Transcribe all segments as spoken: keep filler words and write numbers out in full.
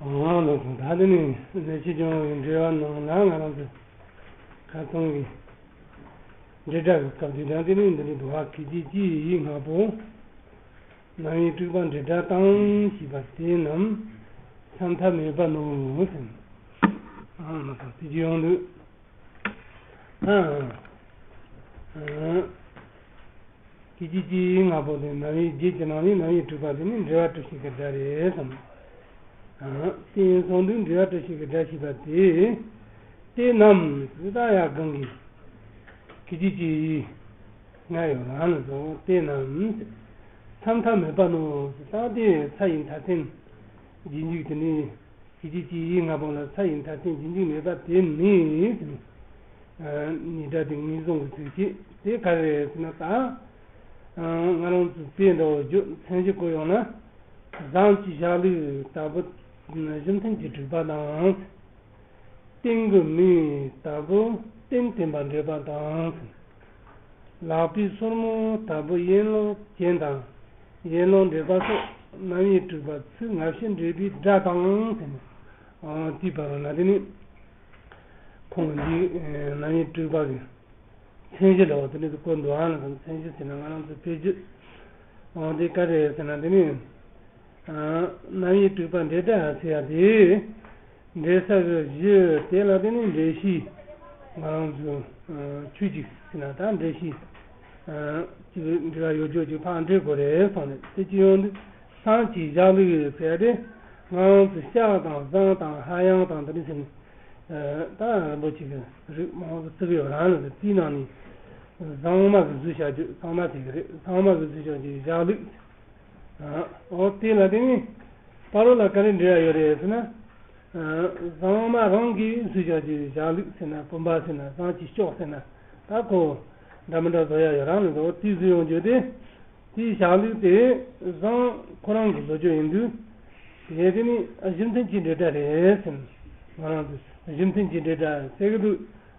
ཨང་ལོ་ད་དེ་ནི་ལས་བྱེད་ཀྱང་འབྲེལ་བ་ནང་ལ་ང་རང་ཚོ་ཁ་ཚང་གི་འབྲེལ་སྒྲ་གི་སྐབས་དེ་དང་དེ་ནི་འདི་ནི་འདུག་བ། གི་ཅི་ཅི་ཡི་ལྔ་པོ། རྣམ་དབྱེ་དྲུག་པ་འབྲེལ་སྒྲ་དང་ཞེས་པ་དེ་རྣམས་འཆམ་མཐའ་མེད་པ་ནོ་ཟེར། ཨང་མ་སོང་དེ་ཅི་ཡོང་དུས། ཨང་། ཨང་། གི་ཅི་ཅི་ཡི་ལྔ་པོ་དེ་རྣམ་དབྱེ་བརྒྱད་ཀྱི་ནང་ནས་རྣམ་དབྱེ་དྲུག་པ་དེ་ནི་འབྲེལ་བ་གྲུ་བཞི་གི་སྒྲ་རེད་དམ། ཨང་། དེ་ཡིན་སོང་དུས་འབྲེལ་བ་གྲུ་བཞི་གི་སྒྲ་ཞེས་པ་དེ། དེ་རྣམས་ཟེར་ད་ཡ་གང་གི། གི་ཅི་ཅི་ཡི། ང་ཡོད་ལ་ནི་བཟོ་དེ་རྣམས། འཆམ་མཐའ་མེད་པ་ནོ་ཟེར་ད་དེ་མཐའ་ཡི་མཐའ་རྟེན། རྗེས་འཇུག་དེ་ནི། གི་ཅི་ཅི་ཡི་ལྔ་པོ་ལ་མཐའ་ཡི་མཐའ་རྟེན་རྗེས་འཇུག་མེད་པ་དེ་ནི། ཨ་ནི་སྒྲ་དེ་ངེས་བཟུང་གི་ཚུལ་གྱིས་དེ་ག་རེ་རེད་ཟེར་ན་ད། ཨ་ང་རང་ཚོའི་དཔེ་འདྲ་བོ་བརྗོད་མཚན་གཞི་བཀོད་ཡོང་ན། ཟངས་ཀྱི་བཞག་ལུགས་ལྟ་བུ། གཞི་མཐུན་གྱི་དྲུག་པ་དང་། སྟེང་གི་མིང་ལྟ་བུ་རྟེན་བརྟེན་པ་འབྲེལ་པ་དང་། ལག་པའི་སོར་མོ་ལྟ་བུ་ཡན་ལག་ཅན་དང་ཡན་ལག་འབྲེལ་པ་སོགས་རྣམ་དབྱེ་དྲུག་པ་ཚིག་སྔ་ཕྱི་འབྲེལ་པའི་སྒྲ་དང་ཟེར་ནས། ཨང་དེའི་བར་ན་དེ་ནི་ཁོང་འདིའི་རྣམ་དབྱེ་དྲུག་པ་གི་མཚན་གཞི་འདྲ་བོ་དེ་འདྲ་དུ་བཀོད་འདུག་ཨང་ལ་མཚན་གཞི་ཟེར་ན་ང་རང་ཚོ་དཔེ་བརྗོད། ཨང་དེ་ག་རེ་ཟེར་ན་དེ་ནི། ཨང་རྣམ་དབྱེ་དྲུག་པ་འབྲེལ་སྒྲ་ཟེར་ཡ་དེ། འབྲེལ་ས་གི་གཞི་དེ་ལ་དེ་ནི་འབྲེལ་གཞི། ང་རང་ཚོ་ཨ་ཆོས་ཅིག་ཟེར་ན་ད་འབྲེལ་གཞི། ཨ་ཅིག་འབྲེལ་བ་ཡོད་རྒྱུ་ཅིག་ཕར་འབྲེལ་དགོས་རེད་གསུངས་ནས་དེ་ཅི་ཡོང་དུས་ཟངས་ཀྱི་བཞག་ལུགས་ཟེར་ཏེ། ང་རང་ཚོ་ལྕགས་དང་ཟངས་དང་ཧ་ཡང་དང་འདི་འདྲ་ཟེར་ནས། ཨ་ད་རིན་པོ་ཆེ་གི་རིགས་མང་པོ་བརྩི་གི་ཡོད་རང་ལ་དེའི་ནང་ནས་ཟངས་མ་གི་བཟོས་བཞག་རྒྱུ་ཟངས་མ་ཟེར་གི་རེད། ཟངས་མ་གི་བཟོས་བཞག་རྒྱུ་བཞག་ལུགས། ཨོ་དེ་ལ་དེ་ནི་བར་རོ་ལ་ག་རེ་འབྲེལ་བ་ཡོད་རེད་ཟེར་ན། ཨ་ཟངས་མ་རང་གིས་བཟོས་བཞག་རྒྱུ་བཞག་ལུགས་ཟེར་ན་བུམ་པ་ཟེར་ན་ཟངས་ཀྱི་ལྕགས་ཟེར་ན་ད་ཁོ་འདྲ་མི་འདྲ་བཟོ་ཡ་ཡོད་རང་ལ་འདུག་དེ་བཟོས་ཡོང་རྒྱུ་དེ། དེའི་བཞག་ལུགས་དེ་ཟངས་ཁོ་རང་གིས་བཟོ་རྒྱུ་ཡིན་དུས། དེ་དེ་ནི་གཞི་མཐུན་གྱི་འབྲེལ་སྒྲ་རེད་ཟེར་ན། ང་རང་ཚོས་གཞི་མཐུན་གྱི་འབྲེལ་སྒྲ་ཟེར་གི་འདུག་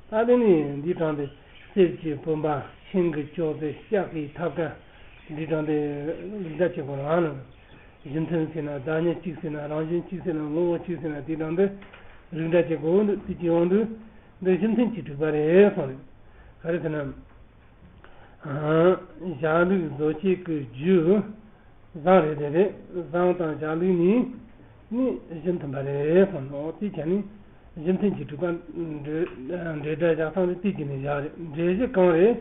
ད་དེ་ནི་འདིའི་གྲངས་དེ་གསེར་གྱི་བུམ་པ་ཤིང་གི་ཅོག་ཙེ་ལྕགས་ཀྱི་ཐབ་ཀ་འདིའི་གྲངས་དེ་རིགས་འདྲ་བྱེད་དགོས་རང་ལ། གཞི་མཐུན་ཟེར་ན་བདག་ཉིད་གཅིག་ཟེར་ན་རང་བཞིན་གཅིག་ཟེར་ན་ངོ་བོ་གཅིག་ཟེར་ན་དེའི་གྲངས་དེ་རིགས་འདྲ་བྱེད་དགོས་འདུག་དེ་ཅི་ཡོང་དུས་འདི་གཞི་མཐུན་གྱི་དྲུག་པ་རེད་གསུངས་རེད། ག་རེ་ཟེར་ན། བཞག་ལུགས་བཟོ་བྱེད་ཀྱི་རྒྱུ། ཟངས་རེད་དེ་རེད། ཟངས་དང་བཞག་ལུགས་ནི་ནི་གཞི་མཐུན་པ་རེད་གསུངས་ནོ། དེ་ཆ་ནི་གཞི་མཐུན་གྱི་དྲུག་པ་འབྲེལ་འབྲེལ་སྒྲ་བཞག་སྟངས་དེ་དེ་གྱི་ནི་བཞག་རེད། འབྲེལ་གཞི་གང་རེད།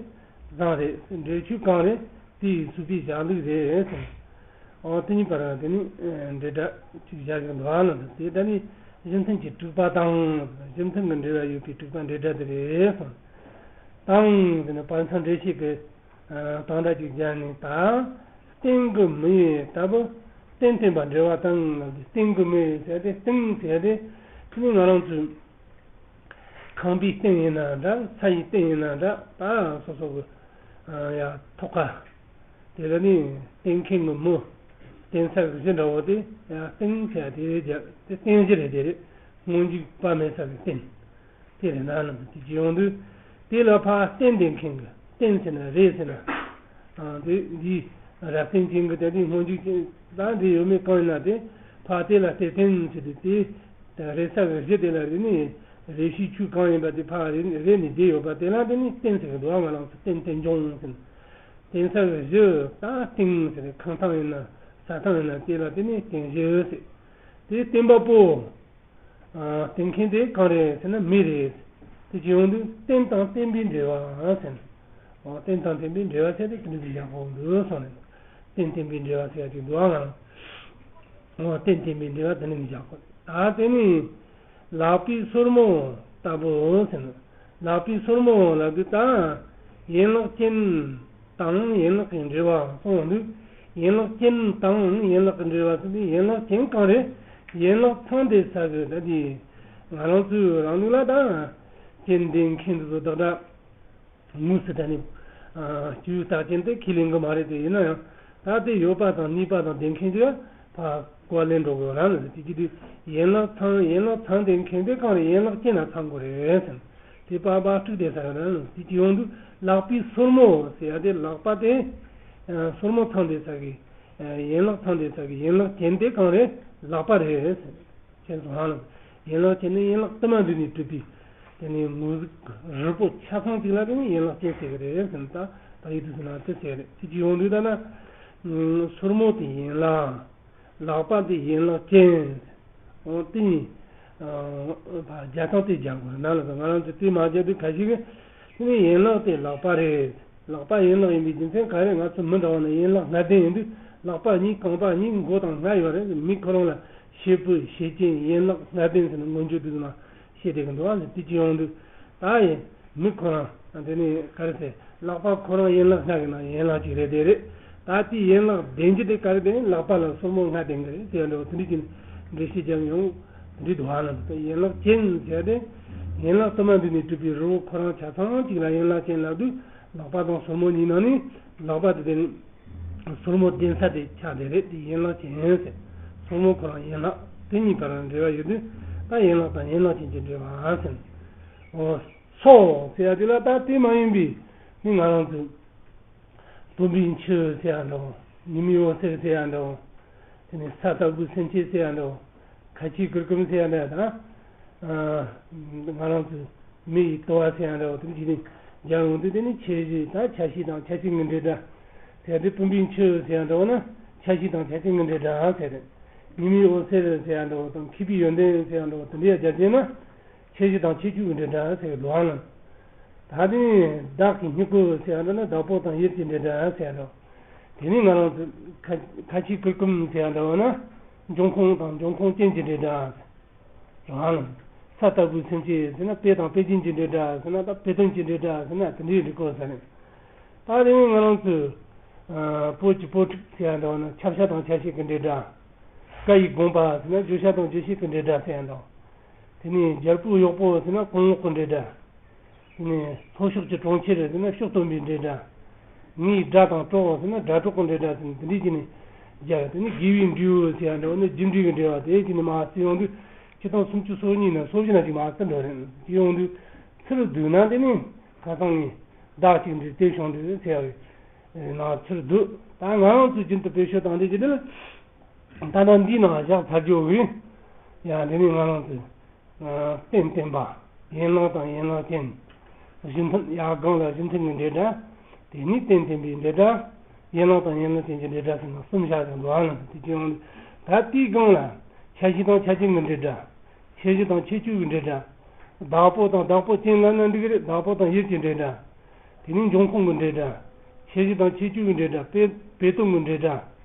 ཟངས་རེད། འབྲེལ་ཆོས་གང་རེད། དེ་ཡི་ཚུགས་པའི་བཞག་ལུགས་རེད་གསུངས། ཨོ་དེ་གཉིས་བར་དེ་ནི་འབྲེལ་སྒྲ་གཅིག་བཞག་གི་འདུག་ཨ་ལ་འདུག་དེ་ལྟ་ནི་གཞི་མཐུན་གྱི་དྲུག་པ་དང་གཞི་མཐུན་གྱི་འབྲེལ་བ་ཡོད་པའི་དྲུག་པ་འབྲེལ་སྒྲ་དེ་རེད་གསུངས། དང་དེ་ནི་བར་མཚམས་འབྲེལ་བྱེད་ཀྱི། དང་སྒྲ་གཅིག་སྦྱར་ནས་དང་། སྟེང་གི་མི་ཡི་ལྟ་བུ་རྟེན་བརྟེན་པ་འབྲེལ་བ་དང་ལ་སྟེང་གི་མི་ཟེར་ཏེ་སྟེང་ཟེར་ཏེ་ནི་ང་རང་ཚོའི་ཁང་པའི་སྟེང་ཡིན་ན་འདྲ་ས་ཡི་སྟེང་ཡིན་ན་འདྲ་ད་སོ་སོ་གི་ཡ་ཐོག་ཁ་དེ་ལ་ནི་སྟེང་མཁན་གི་མི་རྟེན་ས་གི་གཞི་འདྲ་བོ་དེ་ཡ་སྟེང་ཟེར་དེ་རྒྱབ་དེ་སྟེང་གཞི་རེད་དེ་རེད། སྔོན་འཇུག་པ་མེད་ས་གི་སྟེང་། དེ་རེད་ན་ནམ་དེ་ཅི་ཡོང་དུས། དེ་ལ་ཕ་རྟེན་དེ་མཁན་གི་རྟེན་ཟེར་ན་རེད་ཟེར་ན། དེ་འདི་ར་རྟེན་ཅན་གི་དེ་དེ་སྔོན་འཇུག་ཅན་ད་འདི་ཡོད་མེད་གང་ཡིན་ན་དེ་ཕ་དེ་ལ་རྟེན་རྟེན་ཟེར་དུས་དེ་རེད་ས་གི་གཞི་དེ་ལ་རེད་ནི་རེད་ཤེས་ཆོས་གང་ཡིན་པ་དེ་ཕ་རེད་རེད་ནི་དེ་ཡོད་པ་དེ་ལ་དེ་ནི་རྟེན་ཟེར་གི་འདུག་ཨ་ང་རང་ཚོ་རྟེན་རྟེན་འབྱུང་ཟེར་ན། རྟེན་ས་གི་གཞི་ད་རྟེན་ཟེར་ཁང་ཐང་ཡིན་ན་ས་ཐང་ཡིན་ན་དེ་ལ་དེ་ནི་རྟེན་གཞི་ཟེར། དེ་བརྟེན་པ་པོ། རྟེན་མཁན་དེ་གང་རེད་ཟེར་ན་མི་རེད། དེ་ཅི་ཡོང་དུས་རྟེན་དང་བརྟེན་པའི་འབྲེལ་བ་ཟེར་ན། འོ་རྟེན་དང་བརྟེན་པའི་འབྲེལ་བ་ཟེར་ཏེ་དེ་འདྲ་ཞིག་ཡག་པོ་འདུག་སོང་ནས་རྟེན་བརྟེན་པའི་འབྲེལ་བ་ཟེར་ཡ་དེ་འདུག་ཨ་ང་། འོ་རྟེན་བརྟེན་པའི་འབྲེལ་བ་དེ་འདྲ་ཞིག་ཡག་པོ་ད་དེ་ནི་ལག་པའི་སོར་མོ་ལྟ་བུ་ཟེར་ན། ལག་པའི་སོར་མོ་ལབ་དུས་ད་ཡན་ལག་ཅན་དང་ཡན་ལག་གི་འབྲེལ་བ་གསུངས་འདུག་ཡན་ལག་ཅན་དང་ཡན་ལག་གི་འབྲེལ་བ་ཟེར་དུས་ཡན་ལག་ཅན་གང་རེད། ཡན་ལག་ཚང་བསྡད་ས་གི་ད་དེ་ང་རང་ཚོའི་རང་ལུགས་ལ་ད་ཅན་ལྡན་མཁན་དེ་ཚོ་བདག་སྒྲ་དངོས་སུ་ད་ནི་སྤྱི་ཡུལ་རྟགས་ཅན་དེ་ཁས་ལེན་གི་མ་རེད་དེ་ཡིན་ན་ཡང་ད་དེ་ཡོད་པ་དང་གནས་པ་དང་ལྡན་མཁན་དེ་ཕར་གོ་བ་ལེན་འགྲོ་དགོས་རང་ལ་དེ་གི་དུས་ཡན་ལག་ཚང་ཡན་ལག་ཚང་ལྡན་མཁན་དེ་གང་རེད། ཡན་ལག་ཅན་ལ་ཚང་དགོས་རེད་ཟེར། དེ་པ་པ་དཀྲུག་བསྡད་ས་ཡོད་རང་དེ་གི་ཡོང་དུས་ལག་པའི་སོར་མོ་ཟེར་ཡ་དེ་ལག་པ་དེ་སོར་མོ་ཚང་བསྡད་ས་གི་ཡན་ལག་ཚང་བསྡད་ས་གི་ཡན་ལག་ཅན་དེ་གང་རེད། ལག་པ་རེད་ཟེར། ཅན་སོང་ཧ་ལམ། ཡན་ལག་ཅན་ནི་ཡན་ལག་དུ་མ་འདུས་ནས་གྲུབ་པའི་དེ་ནི་དངོས་གཟུགས་རིལ་པོ་ཆ་ཚང་གཅིག་ལ་དེ་ནི་ཡན་ལག་ཅན་ཟེར་གི་རེད་ཟེར་ན། ད་ད་ཡིག་ཏུ་ཟེར་ན་དེ་ཟེར་གི་རེད། དེ་ཅི་ཡོང་དུས་ད་ན་སོར་མོ་དེ་ཡན་ལག་ལག་པ་དེ་ཡན་ལག་ཅན། འོ་དེ་ནི་རྒྱ་ཐང་དེ་རྒྱག་དགོས་ན་ལ། ང་རང་ཚོ་དེ་མ་རྒྱག་དུས་ཁ་ཤས་ཀྱིས་དེ་ནི་ཡན་ལག་དེ་ལག་པ་རེད། ལག་པ་ཡན་ལག་ཡིན་པའི་རྒྱུ་མཚན་ག་རེ། ང་ཚོ་མི་འདྲ་བ་ན་ཡན་ལག་ལྔ་ལྡན་ཡིན་དུས་ལག་པ་གཉིས་རྐང་པ་གཉིས་མགོ་དང་སྣ་ཡོད་རེད། མི་ཁོ་རང་ལ་ཤེད་སྤུ་ཤེད་ཅན་ཡན་ལག་ལྔ་ལྡན་ཟེར་ནས་མངོན་བརྗོད་དུས་ན་བཤད་བསྡད་ཀྱི་འདུག་ཨ། དེ་ཅི་ཡོང་དུས་ད་ཡིན་མི་ཁོ་རང་དེ་ནི་ག་རེ་ཟེར། ལག་པ་ཁོ་རང་ཡན་ལག་ལྔ་གི་ནང་ཡན་ལག་ཅིག་རེད། དེ་རེད། ད་དེ་ཡན་ལག་ལྡན་རྒྱུ་དེ་ག་རེ། དེ་ལག་པ་ལ་སོར་མོ་ལྔ་ལྡན་གྱི་རེད་ཟེར་འདྲ་བོ་དེ་འདྲ་ཅིག་འགྲེལ་བཤད་རྒྱག་ཡོང་དེ་འདྲ་འདུག་ཨ། ལ་དེ་ཡན་ལག་ཅན་ཟེར་ཏེ་ཡན་ལག་དུ་མ་འདུས་ནས་གྲུབ་པའི་རིལ་པོ་ཁོ་རང་ཆ་ཚང་གཅིག་ལ་ཡན་ལག་ཅན་ལབ་དུས་ལག་པ་དང་སོར་མོ་གཉིས་ནང་ནས་ལག་པ་དེ་དེ་ནི་སོར་མོ་ལྡན་ས་དེ་ཆགས་དེ་རེད། དེ་ཡན་ལག་ཅན་ཟེར། སོར་མོ་ཁོ་རང་ཡན་ལག་དེ་གཉིས་བར་འབྲེལ་བ་ཡོད་དུས་ད་ཡན་ལག་དང་ཡན་ལག་ཅན་གྱི་འབྲེལ་བ་ཟེར། འོ་སོ་ཟེར་ཡ་དེ་ལ་ད་དེ་མ་ཡིན་པའི་ནི་ང་རང་ཚོ་བུམ་པའི་མཆུ་ཟེར་ཡ་འདྲ་བོ། ཉི་མའི་འོད་ཟེར་ཟེར་ཡ་འདྲ་བོ། དེ་ནས་ས་ལྟ་བུའི་སེམས་ཅན་ཟེར་ཡ་འདྲ་བོ། ཁ་ཆེའི་གུར་ཀུམ་ཟེར་ཡ་འདྲ་དང་། ང་རང་ཚོའི་མི་ཡི་ལྟོ་བ་ཟེར་ཡ་འདྲ་བོ་དེ་འདྲ་ཞིག་ནས་སྦྱར་ཡོང་དུས་དེ་ནི་ཁྱད་གཞི་དང་ཆ་ཤས་དང་ཆ་ཅན་གྱི་འབྲེལ་སྒྲ་ཟེར་ཡ་དེ། བུམ་པའི་མཆུ་ཟེར་ཡ་འདྲ་བོ་ན་ཆ་ཤས་དང་ཆ་ཅན་གྱི་འབྲེལ་སྒྲ་ཟེར་རེད། ཉི་མའི་འོད་ཟེར་ཟེར་ཡ་འདྲ་བོ་དང་། མཁས་པའི་ཡོན་ཏན་ཟེར་ཡ་འདྲ་བོ་དེ་འདྲའི་རྒྱབ་ཅན་ན། ཁྱད་གཞི་དང་ཁྱད་ཆོས་ཀྱི་འབྲེལ་སྒྲ་ཟེར་བའི་ལུང་ལ། ད་དེ་ནི་བདག་གི་སྙིང་པོ་ཟེར་ཡ་འདྲ་ན་བདག་པོ་དང་ཡུལ་གྱི་འབྲེལ་སྒྲ་ཟེར་ཡ་འདྲ། དེ་ནི་ང་རང་ཚོ་ཁ་ཁ་ཆེའི་གུར་ཀུམ་ཟེར་ཡ་འདྲ་བ་ན་འབྱུང་ཁུངས་དང་འབྱུང་ཁུངས་ཅན་གྱི་འབྲེལ་སྒྲ་ཟེར་བ་ལ། ས་ལྟ་བུའི་སེམས་ཅན་ཟེར་ན་དཔེ་དང་དཔེ་ཅན་གྱི་འབྲེལ་སྒྲ་ཟེར་ན་ད་དཔེ་དོན་གྱི་འབྲེལ་སྒྲ་ཟེར་ན་དེ་འདྲའི་རིགས་སྐོར་ཟེར་ནས། ད་དེ་ནི་ང་རང་ཚོ་བོད་ཀྱི་བོད་ཕྲུག་ཟེར་ཡ་འདྲ་བ་ན་ཁྱབ་བྱ་དང་ཁྱབ་བྱེད་ཀྱི་འབྲེལ་སྒྲ། ཀ་ཡི་དགོངས་པ་ཟེར་ན་བརྗོད་བྱ་དང་རྗོད་བྱེད་ཀྱི་འབྲེལ་སྒྲ་ཟེར་ཡ་འདྲ། དེ་ནས་རྒྱལ་པོའི་གཡོག་པོ་ཟེར་ན་གོང་འོག་གི་འབྲེལ་སྒྲ། དེ་ནས་ལྷོ་ཕྱོགས་ཀྱི་གྲོང་ཁྱེར་ཟེར་ན་ཕྱོགས་སྟོན་པའི་འབྲེལ་སྒྲ། ངའི་དགྲ་དང་གྲོགས་ཟེར་ན་དགྲ་གྲོགས་ཀྱི་འབྲེལ་སྒྲ་ཟེར་ནས་དེ་འདྲའི་བྱས་ནས་སྦྱར། དེ་ནས་དགེ་བའི་འབྲས་བུ་ཟེར་ཡ་འདྲ་བོ་ནི་རྒྱུ་འབྲས་ཀྱི་འབྲེལ་བ་དེ་བྱས་ནས་མར་བརྩི་ཡོང་དུས་ཆིག་སྟོང་སུམ་ཅུ་སོ་གཉིས་ན་སོ་བཞི་ན་ཅིག་མར་བརྩི་འགྲོ་རེད། དེ་ཡོང་དུས་ཚུར་བསྡུས་ན་དེ་ནི་ཁ་སང་ངས་བདག་གཅིག་འདྲའི་དེ་བྱུང་འདུག་ཟེར་བའི་ནང་ཚུར་བསྡུས། ད་ང་རང་ཚོའི་རྒྱུན་དུ་བེད་སྤྱོད་བཏང་དེ་ཅི་འདྲ། ད་ལྟ་འདིའི་ནང་བཞག་ཚར་རྒྱུ་གི། ཡང་འདི་ནི་ང་རང་ཚོའི་རྟེན་བརྟེན་པ། ཡན་ལག་དང་ཡན་ལག་ཅན། གཞི་མཐུན། ཡར་སྒང་ལ་གཞི་མཐུན་གྱི་འབྲེལ་སྒྲ། དེ་ནི་རྟེན་བརྟེན་པའི་འབྲེལ་སྒྲ། ཡན་ལག་དང་ཡན་ལག་ཅན་གྱི་འབྲེལ་སྒྲ་ཟེར་ན་གསུམ་བཞག་ཀྱང་འདུག་ཨ། ལ་དེ་ཅི་ཡོང་ད་དེའི་སྒང་ལ་ཆ་ཤས་དང་ཆ་ཅན་གྱི་འབྲེལ་སྒྲ། ཁྱད་གཞི་དང་ཁྱད་ཆོས་ཀྱི་འབྲེལ་སྒྲ། བདག་པོ་དང་བདག་པོ་ཅན་ལབ་ན་འགྲིག་གི་རེད། བདག་པོ་དང་ཡུལ་གྱི་འབྲེལ་སྒྲ། དེ་ནི་འབྱུང་ཁུངས་ཀྱི་འབྲེལ་སྒྲ། ཁྱད་གཞི་དང་ཁྱད་ཆོས་ཀྱི་འབྲེལ་སྒྲ། དཔེ་དཔེ་དོན་གྱི་འབྲེལ་སྒྲ།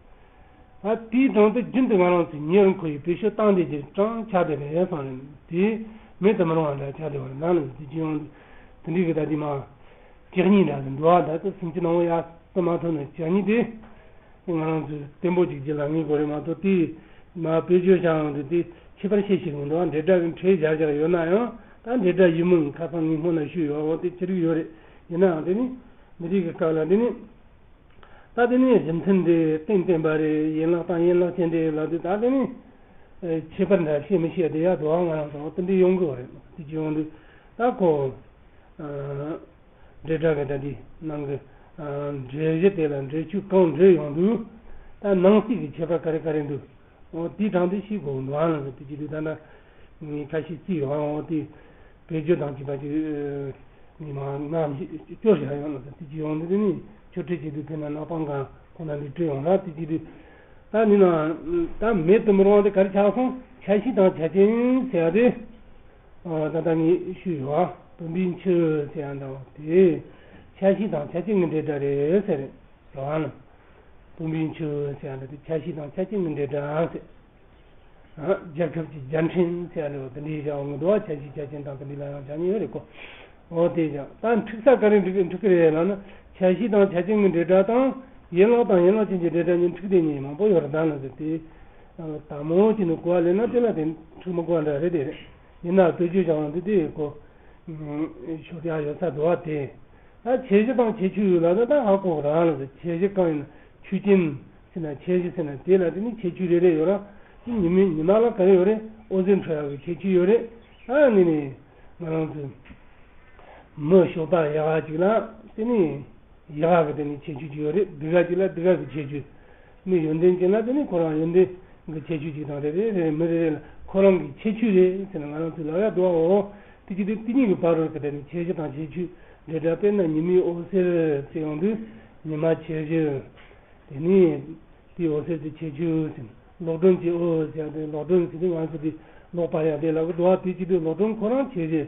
ད་དེའི་དོན་དུ་རྒྱུན་དུ་ང་རང་ཚོས་ཉེ་རུ་མཁོ་བའི་བེད་སྤྱོད་བཏང་བསྡད་རྒྱུ་གྲངས་ཆགས་བསྡད་པའི་ཡས་སང་རེད། དེ་མེད་དུ་མི་རུང་བ་འདྲ་ཆགས་བསྡད་པ་རེད། ནང་ལ་དེ་ཅི་ཡོང་དེ་འདྲའི་གི་ད་དེ་མ་ཇག་གཉིས་འདྲ་དེ་འདུག་ཨ། ད་ལྟ་སུམ་ཅུ་ནང་བ་ཡག་ཏུ་མ་ཐོན་ནས་ཇག་གཉིས་དེ་ང་རང་ཚོས་བརྟན་པོ་ཅིག་རྒྱུད་ལ་ངེས་དགོས་རེད་མ་གཏོགས། དེ་མ་བེད་སྤྱོད་བྱ་ཡང་དེ་དེ་ཁྱད་པར་ཤེས་ཤིག་མི་འདུག་ཨ། འབྲེལ་སྒྲ་གི་ཕྲད་སྦྱར་བཞག་ཡོད་ན་ཡང་ད་འབྲེལ་སྒྲ་ཡིན་མིན་ཁ་སང་ངས་སྔོན་ལ་ཞུས་ཡོད། འོ་དེ་ཅི་རིགས་ཡོད་རེད། ཡིན་ནའང་དེ་ནི་འདི་རིགས་ཀྱི་སྐབས་ལ་འདི་ནི། ད་དེ་ནས་རྒྱུ་མཚན་དེ་རྟེན་བརྟེན་པ་རེད། ཡན་ལག་དང་ཡན་ལག་ཅན་རེད་ལབ་དུས་ད་དེ་ནས་ཁྱད་པར་འདྲ་བཤད་མི་ཤེས་དེ་ཡག་འདུག་ཨ། ང་རང་ཚོ་དེ་འདྲ་ཡོང་གི་རེད། དེ་ཅི་ཡོང་དུས་ད་ཁོ་འབྲེལ་སྒྲ་གི་ད་དེ་ནང་གི་འབྲེལ་གཞི་དེ་ལ་འབྲེལ་ཆོས་གང་འབྲེལ་ཡོང་དུས་ད་ནང་གསེས་ཀྱི་ཁྱད་པར་ག་རེ་ག་རེ་འདུག་འོ་དེའི་དྲང་དེ་ཤེས་དགོས་འདུག་ཨ། ལ་དེ་ཅི་དུས་ད་ལྟ་ངས་ཁ་ཤས་བརྩིས་ཡོད་ཨ། འོ་དེ་བེད་སྤྱོད་དང་བཅས་པ་ཅིག་ངས་མ་ནམ་ཞིག་སྐྱོར་བཞག་ཡོད་ལ། དེ་ཅི་ཡོང་དུས་དེ་ནི་ཆོས་ཁྲིད་བྱེད་དུས་དེ་ན་ནག་པང་གང་ཁོ་ན་འདི་བྲིས་ཡོང་ལ། དེ་ཅི་དུས་ད་ནི་ན་ད་མེད་དུ་མི་རུང་བ་དེ་ག་རེ་ཆགས་སོང་། ཆ་ཤས་དང་ཆ་ཅན་ཟེར་ཡ་དེ་ད་ལྟ་ངས་ཞུས་ཡོད་ཨ། བུམ་པའི་མཆུ་ཟེར་ཡ་འདྲ་བ་དེ་ཆ་ཤས་དང་ཆ་ཅན་གྱི་འབྲེལ་སྒྲ་རེད་ཟེར་རེད། རང་ལ། བུམ་པའི་མཆུ་ཟེར་ཡ་འདྲ་དེ་ཆ་ཤས་དང་ཆ་ཅན་གྱི་འབྲེལ་སྒྲ་ཟེར། རྒྱལ་ཁབ་ཀྱི་རྒྱལ་ཕྲན་ཟེར་ཡ་འདྲ་བ་དེ་འདྲའི་བྱ་བ་ངོ་དུ་བ་ཆ་ཤས་ཆ་ཅན་དང་དེ་འདྲའི་ལ་ཡང་བྱ་ཉེ་ཡོད་རེད་གོ། འོ་དེ་ཀྱང་ད་འཁྲུག་ས་ག་རེ་འཁྲུག་འཁྲུག་གི་རེད་ལབ་ན། ཆ་ཤས་དང་ཆ་ཅན་གྱི་འབྲེལ་སྒྲ་དང་ཡན་ལག་དང་ཡན་ལག་ཅན་གྱི་འབྲེལ་སྒྲ་གཉིས་འཁྲུག་དེ་གཉིས་མང་པོ་ཡོད་རེད། ད་ལ་དེ་དེ་དང་མོ་གཅིག་ནི་གོ་བ་ལེན་ན་དེ་ལ་དེ་འཁྲུག་མི་དགོས་པ་འདྲ་རེད། དེ་རེད། ཡིན་ན་དུས་ཚོད་ཀྱང་འདི་དེ་གོ་ཤོར་ཡག་ཡོད་ས་འདུག་བ། དེ་ད་ཁྱད་གཞི་དང་ཁྱད་ཆོས་ཡོད་ལ་ད་ད་ཧ་གོ་རང་ལ་ཁྱད་གཞི་གང་ཡིན་ན་ཆོས་ཅན་ཟེར་ན་ཁྱད་གཞི་ཟེར་ན་དེ་ལ་དེ་ནི་ཁྱད་ཆོས་རེ་རེ་ཡོད་ར། དེ་ཉི་མའི་ཉི་མ་ལ་ག་རེ་ཡོད་རེད། འོད་ཟེར་འཕྲོ་ཡག་གི་ཁྱད་ཆོས་ཡོད་རེད། ཨ་ནི་ནི་ང་རང་ཚོ་མི་ཞོགས་པ་ཡག་ག་ཅིག་ལ་དེ་ནི་ཡག་ག་གི་དེ་ནི་ཁྱད་ཆོས་ཅིག་ཡོད་རེད། སྡུག་ག་ཅིག་ལ་སྡུག་ག་གི་ཁྱད་ཆོས། མི་ཡོན་ཏན་ཅན་ལ་དེ་ནི་ཁོ་རང་ཡོན་ཏན་གྱི་ཁྱད་ཆོས་ཅིག་དང་རེ་རེ་རེ་རེ་མི་རེ་རེ་ལ་ ཁོ་རང་གི་ཁྱད་ཆོས་རེད་ཟེར་ན། ང་རང་ཚོས་ལབ་ཡག་འདུག་ཨོ། དེ་གཅིག་དེ་དེ་གཉིས་ཀྱི་བར་རོལ་གྱི་དེ་ནི་ཁྱད་གཞི་དང་ཁྱད་ཆོས་འབྲེལ་སྒྲ། དཔེར་ན་ཉི་མའི་འོད་ཟེར་ཟེར་ཡོང་དུས་ཉི་མ་ཁྱད་གཞི། དེ་ནི་དེའི་འོད་ཟེར་དེ་ཁྱད་ཆོས་ཟེར། གློག་སྒྲོན་གྱི་འོད་ཟེར་ཡག་དེ། གློག་སྒྲོན་ཟེར་དུས་ང་ཚོ་དེ་གློག་སྤར་ཡག་དེ་ལབ་ཀྱི་འདུག་ཨ། དེ་གཅིག་དེ་གློག་སྒྲོན་ཁོ་རང་ཁྱད་གཞི།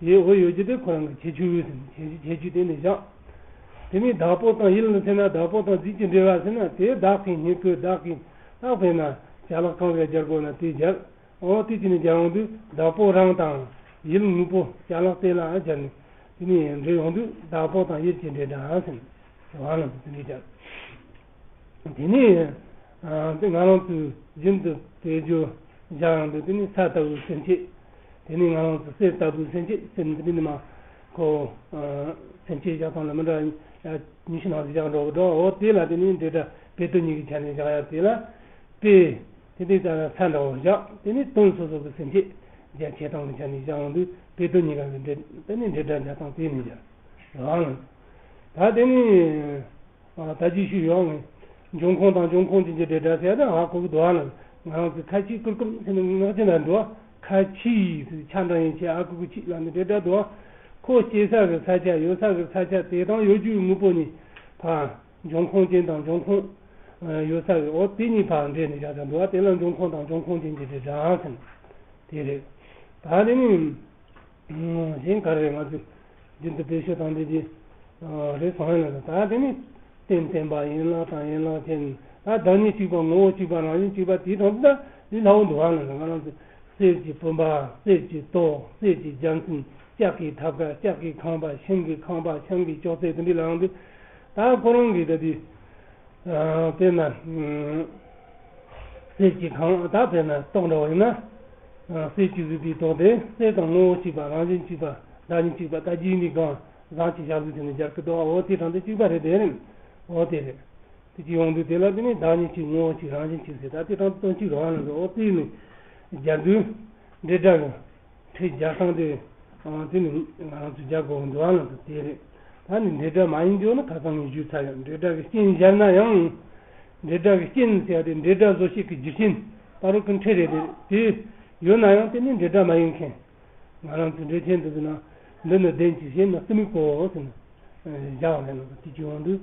དེའི་འོད་ཡོད་རྒྱུ་དེ་ཁོ་རང་གི་ཁྱད་ཆོས་ཟེར། ཁྱད་ཆོས་ཁྱད་ཆོས་དེ་ནི་བཞག་དེ་ནི་བདག་པོ་དང་ཡུལ་ཟེར་ན། བདག་པོ་དང་རྫས་ཀྱི་འབྲེལ་བ་ཟེར་ན། དེ་བདག་གི་སྙིང་པོ། བདག་གི་བདག་དཔེར་ན་ཅ་ལག་གང་ཟིག་སྦྱར་དགོས་ན་དེ་སྦྱར། ཨོ་དེ་དེ་ནི་སྦྱར་ཡོང་དུས་བདག་པོ་རང་དང་ཡུལ་དངོས་པོ་ཅ་ལག་དེ་ལ་སྦྱར་ནས། དེ་ནི་འབྲེལ་ཡོང་དུས་བདག་པོ་དང་ཡུལ་གྱི་འབྲེལ་སྒྲ་ཟེར་ནས་བ་ལ་དེ་འདྲ་སྦྱར། དེ་ནི་ཨ་དེ་ང་རང་ཚོས་རྒྱུན་དུ་དེ་བརྗོད་བཞག་ཡོང་དུས། དེ་ནི་ས་ལྟ་བུའི་སེམས་བསྐྱེད། དེ་ནི་ང་རང་ཚོ་གསེར་ལྟ་བུའི་སེམས་བསྐྱེད་ཟེར་ནས། དེ་ནི་མ་ཁོ་ཨ་སེམས་བསྐྱེད་བཞག་སྟངས་ལ་མི་འདྲ་ཉི་ཤུ་ནང་བཞག་འགྲོ་གི་འདུག་ཨོ་དེ་ལ་དེ་ནི་འབྲེལ་སྒྲ་དཔེ་དོན་གཉིས་ཀྱི་ཆ་ནས་བཞག་ཡག་དེ་ལ། དཔེ། དེ་དེ་ལྟར་ས་འདྲ་བོ་བཞག་དེ་ནི་དོན་སོ་སོ་གི་སེམས་བསྐྱེད་རྒྱ་ཆེ་སྟངས་ཀྱི་ཆ་ནས་བཞག་ཡོང་དུས། དཔེ་དོན་གཉིས་ཀ་གི་འབྲེལ། དེ་ནི་འབྲེལ་སྒྲ་སྦྱར་སྟངས་དེ་ནི་བཞག་ཡོང་། ད་དེ་ནི་ཨ་ད་རྒྱས་ཤིག་ཡོང་ངེ། འབྱུང་ཁུངས་དང་འབྱུང་ཁུངས་ཅན་གྱི་འབྲེལ་སྒྲ་ཟེར་ཡག་དེ་ཧ་གོ་གི་འདུག་ཨ། ང་རང་ཚོའི་ཁ་ཆེའི་གུར་ཀུམ་ཟེར་ནས་ངག་ཅན་ལ་འདུག་ཁ་ཆེའི་ཟེར། ཆ་འདྲ་ཡན་ཆད་ཨ་གུ་གུ་ཆེ་ལ་ནི་འབྲེལ་སྒྲ་འདུག་ཁོ་སྐྱེ་ས་གི་ས་ཆ། ཡོད་ས་གི་ས་ཆ། དེ་དང་ཡོད་རྒྱུའི་དངོས་པོ་གཉིས་ཕར། འབྱུང་ཁུངས་ཅན་དང་འབྱུང་ཁུངས་ཡོད་ས་གི། འོ་དེ་གཉིས་ཕར་འབྲེལ་ནས་བཞག་ས་འདུག་ཨ། དེ་ལ་འབྱུང་ཁུངས་དང་འབྱུང་ཁུངས་ཅན་གྱི་འབྲེལ་སྒྲ་ཟེར་ནས་དེ་རེད། ད་དེ་ནི་གཞན་ག་རེ་རེད། ང་ཚོས་རྒྱུན་དུ་བེད་སྤྱོད་བཏང་བསྡད་ཀྱི་རེད་གསུངས་ཡོད་ལ། ད་དེ་ནི་རྟེན་བརྟེན་པ། ཡན་ལག་དང་ཡན་ལག་ཅན། ད་བདག་ཉིད་གཅིག་པ། ངོ་བོ་གཅིག་པ། རང་བཞིན་གཅིག་པ། དེའི་དོན་དུ་ད་ལུས་སླ་བོ་འདུག་ཨ། ང་རང་ཚོ་གསེར་གྱི་བུམ་པ། གསེར་གྱི་ཏོག་གསེར་གྱི་རྒྱལ་མཚན། ལྕགས་ཀྱི་ཐབ་ཀ། ལྕགས་ཀྱི་ཁང་པ། ཤིང་གི་ཁང་པ། ཤིང་གི་ཅོག་ཙེ། དེ་འདྲ་ལ་ཡོང་དུས་ད་ཁོ་རང་གི་ད་དེ་དཔེར་ན་གསེར་གྱི་ཁང་། ད་དཔེར་ན་ཏོག་འདྲ་བོ་ཡིན་ན། གསེར་གྱིས་བཟོས་པའི་ཏོག་དེ་གསེར་དང་ངོ་བོ་གཅིག་པ། རང་བཞིན་གཅིག་པ། བདག་ཉིད་གཅིག་པ། ད་རྒྱུ་ཡིན་པའི་སྒང་བཟང་གི་ཞབས་ལུས་དེ་ནི་སྦྱར་གི་འདུག་འོ་དེ་དང་དེ་གཅིག་པ་རེད། དེ་རེད། འོ་དེ་རེད། དེ་གཅིག་ཡོང་དུས་དེ་ལ་དེ་ནི་བདག་ཉིད་གཅིག། ངོ་བོ་གཅིག། རང་བཞིན་གཅིག་ཟེར། ད་དེ་དང་དོན་གཅིག་རེད་བ་ལ་འདུག་འོ་དེ་ནི་སྦྱར་དུས་འབྲེལ་སྒྲ་གི་ཕྲད་སྦྱར་སྟངས་དེ། ཨང་། དེ་ནི་ང་རང་ཚོས་སྦྱར་དགོས་འདུག་ཨ་ལ་འདུག་དེ་རེད། ད་ནི་འབྲེལ་སྒྲ་མ་ཡིན་རྒྱུ་ནི་ཁ་སང་ངས་ཞུས་ཚར་ཡོད། འབྲེལ་སྒྲ་གི་རྐྱེན་སྦྱར་ན་ཡང་། འབྲེལ་སྒྲ་གི་རྐྱེན་ཟེར་ཡ་དེ་འབྲེལ་སྒྲ་བཟོ་བྱེད་ཀྱི་རྒྱུ་རྐྱེན་བར་རོལ་གྱི་ཕྲད་རེད་དེ། དེ་ཡོད་ན་ཡང་དེ་ནི་འབྲེལ་སྒྲ་མ་ཡིན་མཁན། ང་རང་ཚོའི་འགྲེལ་ཆེན་དུ་ཟེར་ན། འདི་ནི་བདེན་ཅིང་གཞན་ནི་གཏི་མུག་གོ་ཟེར་ན། བཞག་པ་རེད་ལ། དེ་གཅིག་ཡོང་དུས།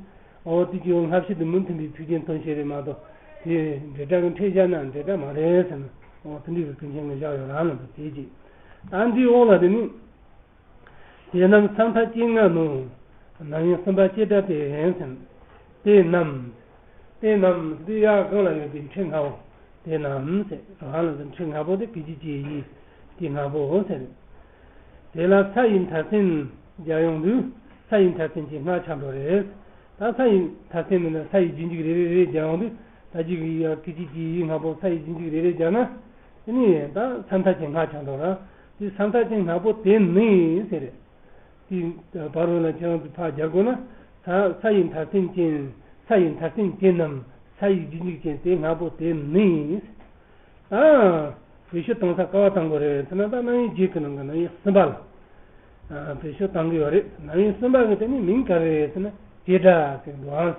འོ་དེ་གཅིག་ཡོང་། སྔ་ཕྱི་དུ་མི་མཐུན་པའི་ཚིག་རྒྱན་ཐོན་བྱེད་རེད་མ་གཏོགས། དེ་འབྲེལ་སྒྲ་གི་ཕྲད་སྦྱར་ན་འབྲེལ་སྒྲ་མ་རེད་ཟེར་ན། འོ་དེ་འདྲའི་གི་ཀུན་མཁྱེན་གྱིས་བཞག་ཡོད་རང་ལ་འདུག་དེ་གཅིག་ད་འདིའི་འོག་ལ་དེ་ནི། དེ་རྣམས་ས་མཐའ་ཅན་ལྔ་ནོ། རྣམ་དབྱེ་གསུམ་པ་བྱེ་བྲག་སྟེ་ཟེར། དེ་རྣམས། དེ་རྣམས་དེ་ཡར་སྒང་ལ་ཡོད་པའི་ཕྲད་ལྔ་པོ། དེ་རྣམས་ཟེར་རང་ལ་འདི་ཕྲད་ལྔ་པོ་དེ་སྐད་ཅིག་གཅིག་ཡིན་གྱི་ལྔ་པོ་ཟེར། དེ་ལ་ས་ཡི་མཐར་ཕྱིན་སྦྱར་ཡོང་དུས་ས་ཡི་མཐར་ཕྱིན་གྱི་སྔགས་ཆགས་འགྲོ་རེད། ད་ས་ཡི་མཐར་ཕྱིན་མིན་ན་ས་ཡི་རྗེས་འཇུག་རེ་རེ་རེ་རེ་སྦྱར་ཡོང་དུས། ད་གཅིག་གི་ཡ་སྐད་ཅིག་གཅིག་ཡིན་ལྔ་པོ། ས་ཡི་རྗེས་འཇུག་རེ་རེ་སྦྱར་ན། དེ་ནི་ད་ས་མཐའ་ཅན་སྔགས་ཆགས་འགྲོ་ར། དེ་ས་མཐའ་ཅན་ལྔ་པོ་དེ་ནི་ཟེར་རེད། དེ་བར་རོལ་ལ་ཁྱེད་རང་ཚོས་ཕར་སྦྱར་དགོས་ན། ས་ས་ཡི་མཐར་ཕྱིན་ཅན། ས་ཡི་མཐར་ཕྱིན་ཅན་རྣམས། ས་ཡི་རྗེས་འཇུག་ཅན་དེ་ལྔ་པོ་དེ་ནི། ཨ། བེད་སྤྱོད་གཏོང་ས་ག་བ་གཏོང་དགོས་རེད་ཟེར་ན། ད་རྣམ་དབྱེ་བརྒྱད་ཀྱི་ནང་གི་རྣམ་དབྱེ་གསུམ་པ་ལ། ཨ། བེད་སྤྱོད་གཏོང་གི་ཡོད་རེད། རྣམ་དབྱེ་གསུམ་པ་གི་དེ་ནི་མིང་ག་རེ་རེད་ཟེར་ན། བྱེ་བྲག་ཟེར་གི་འདུག་ཨང་།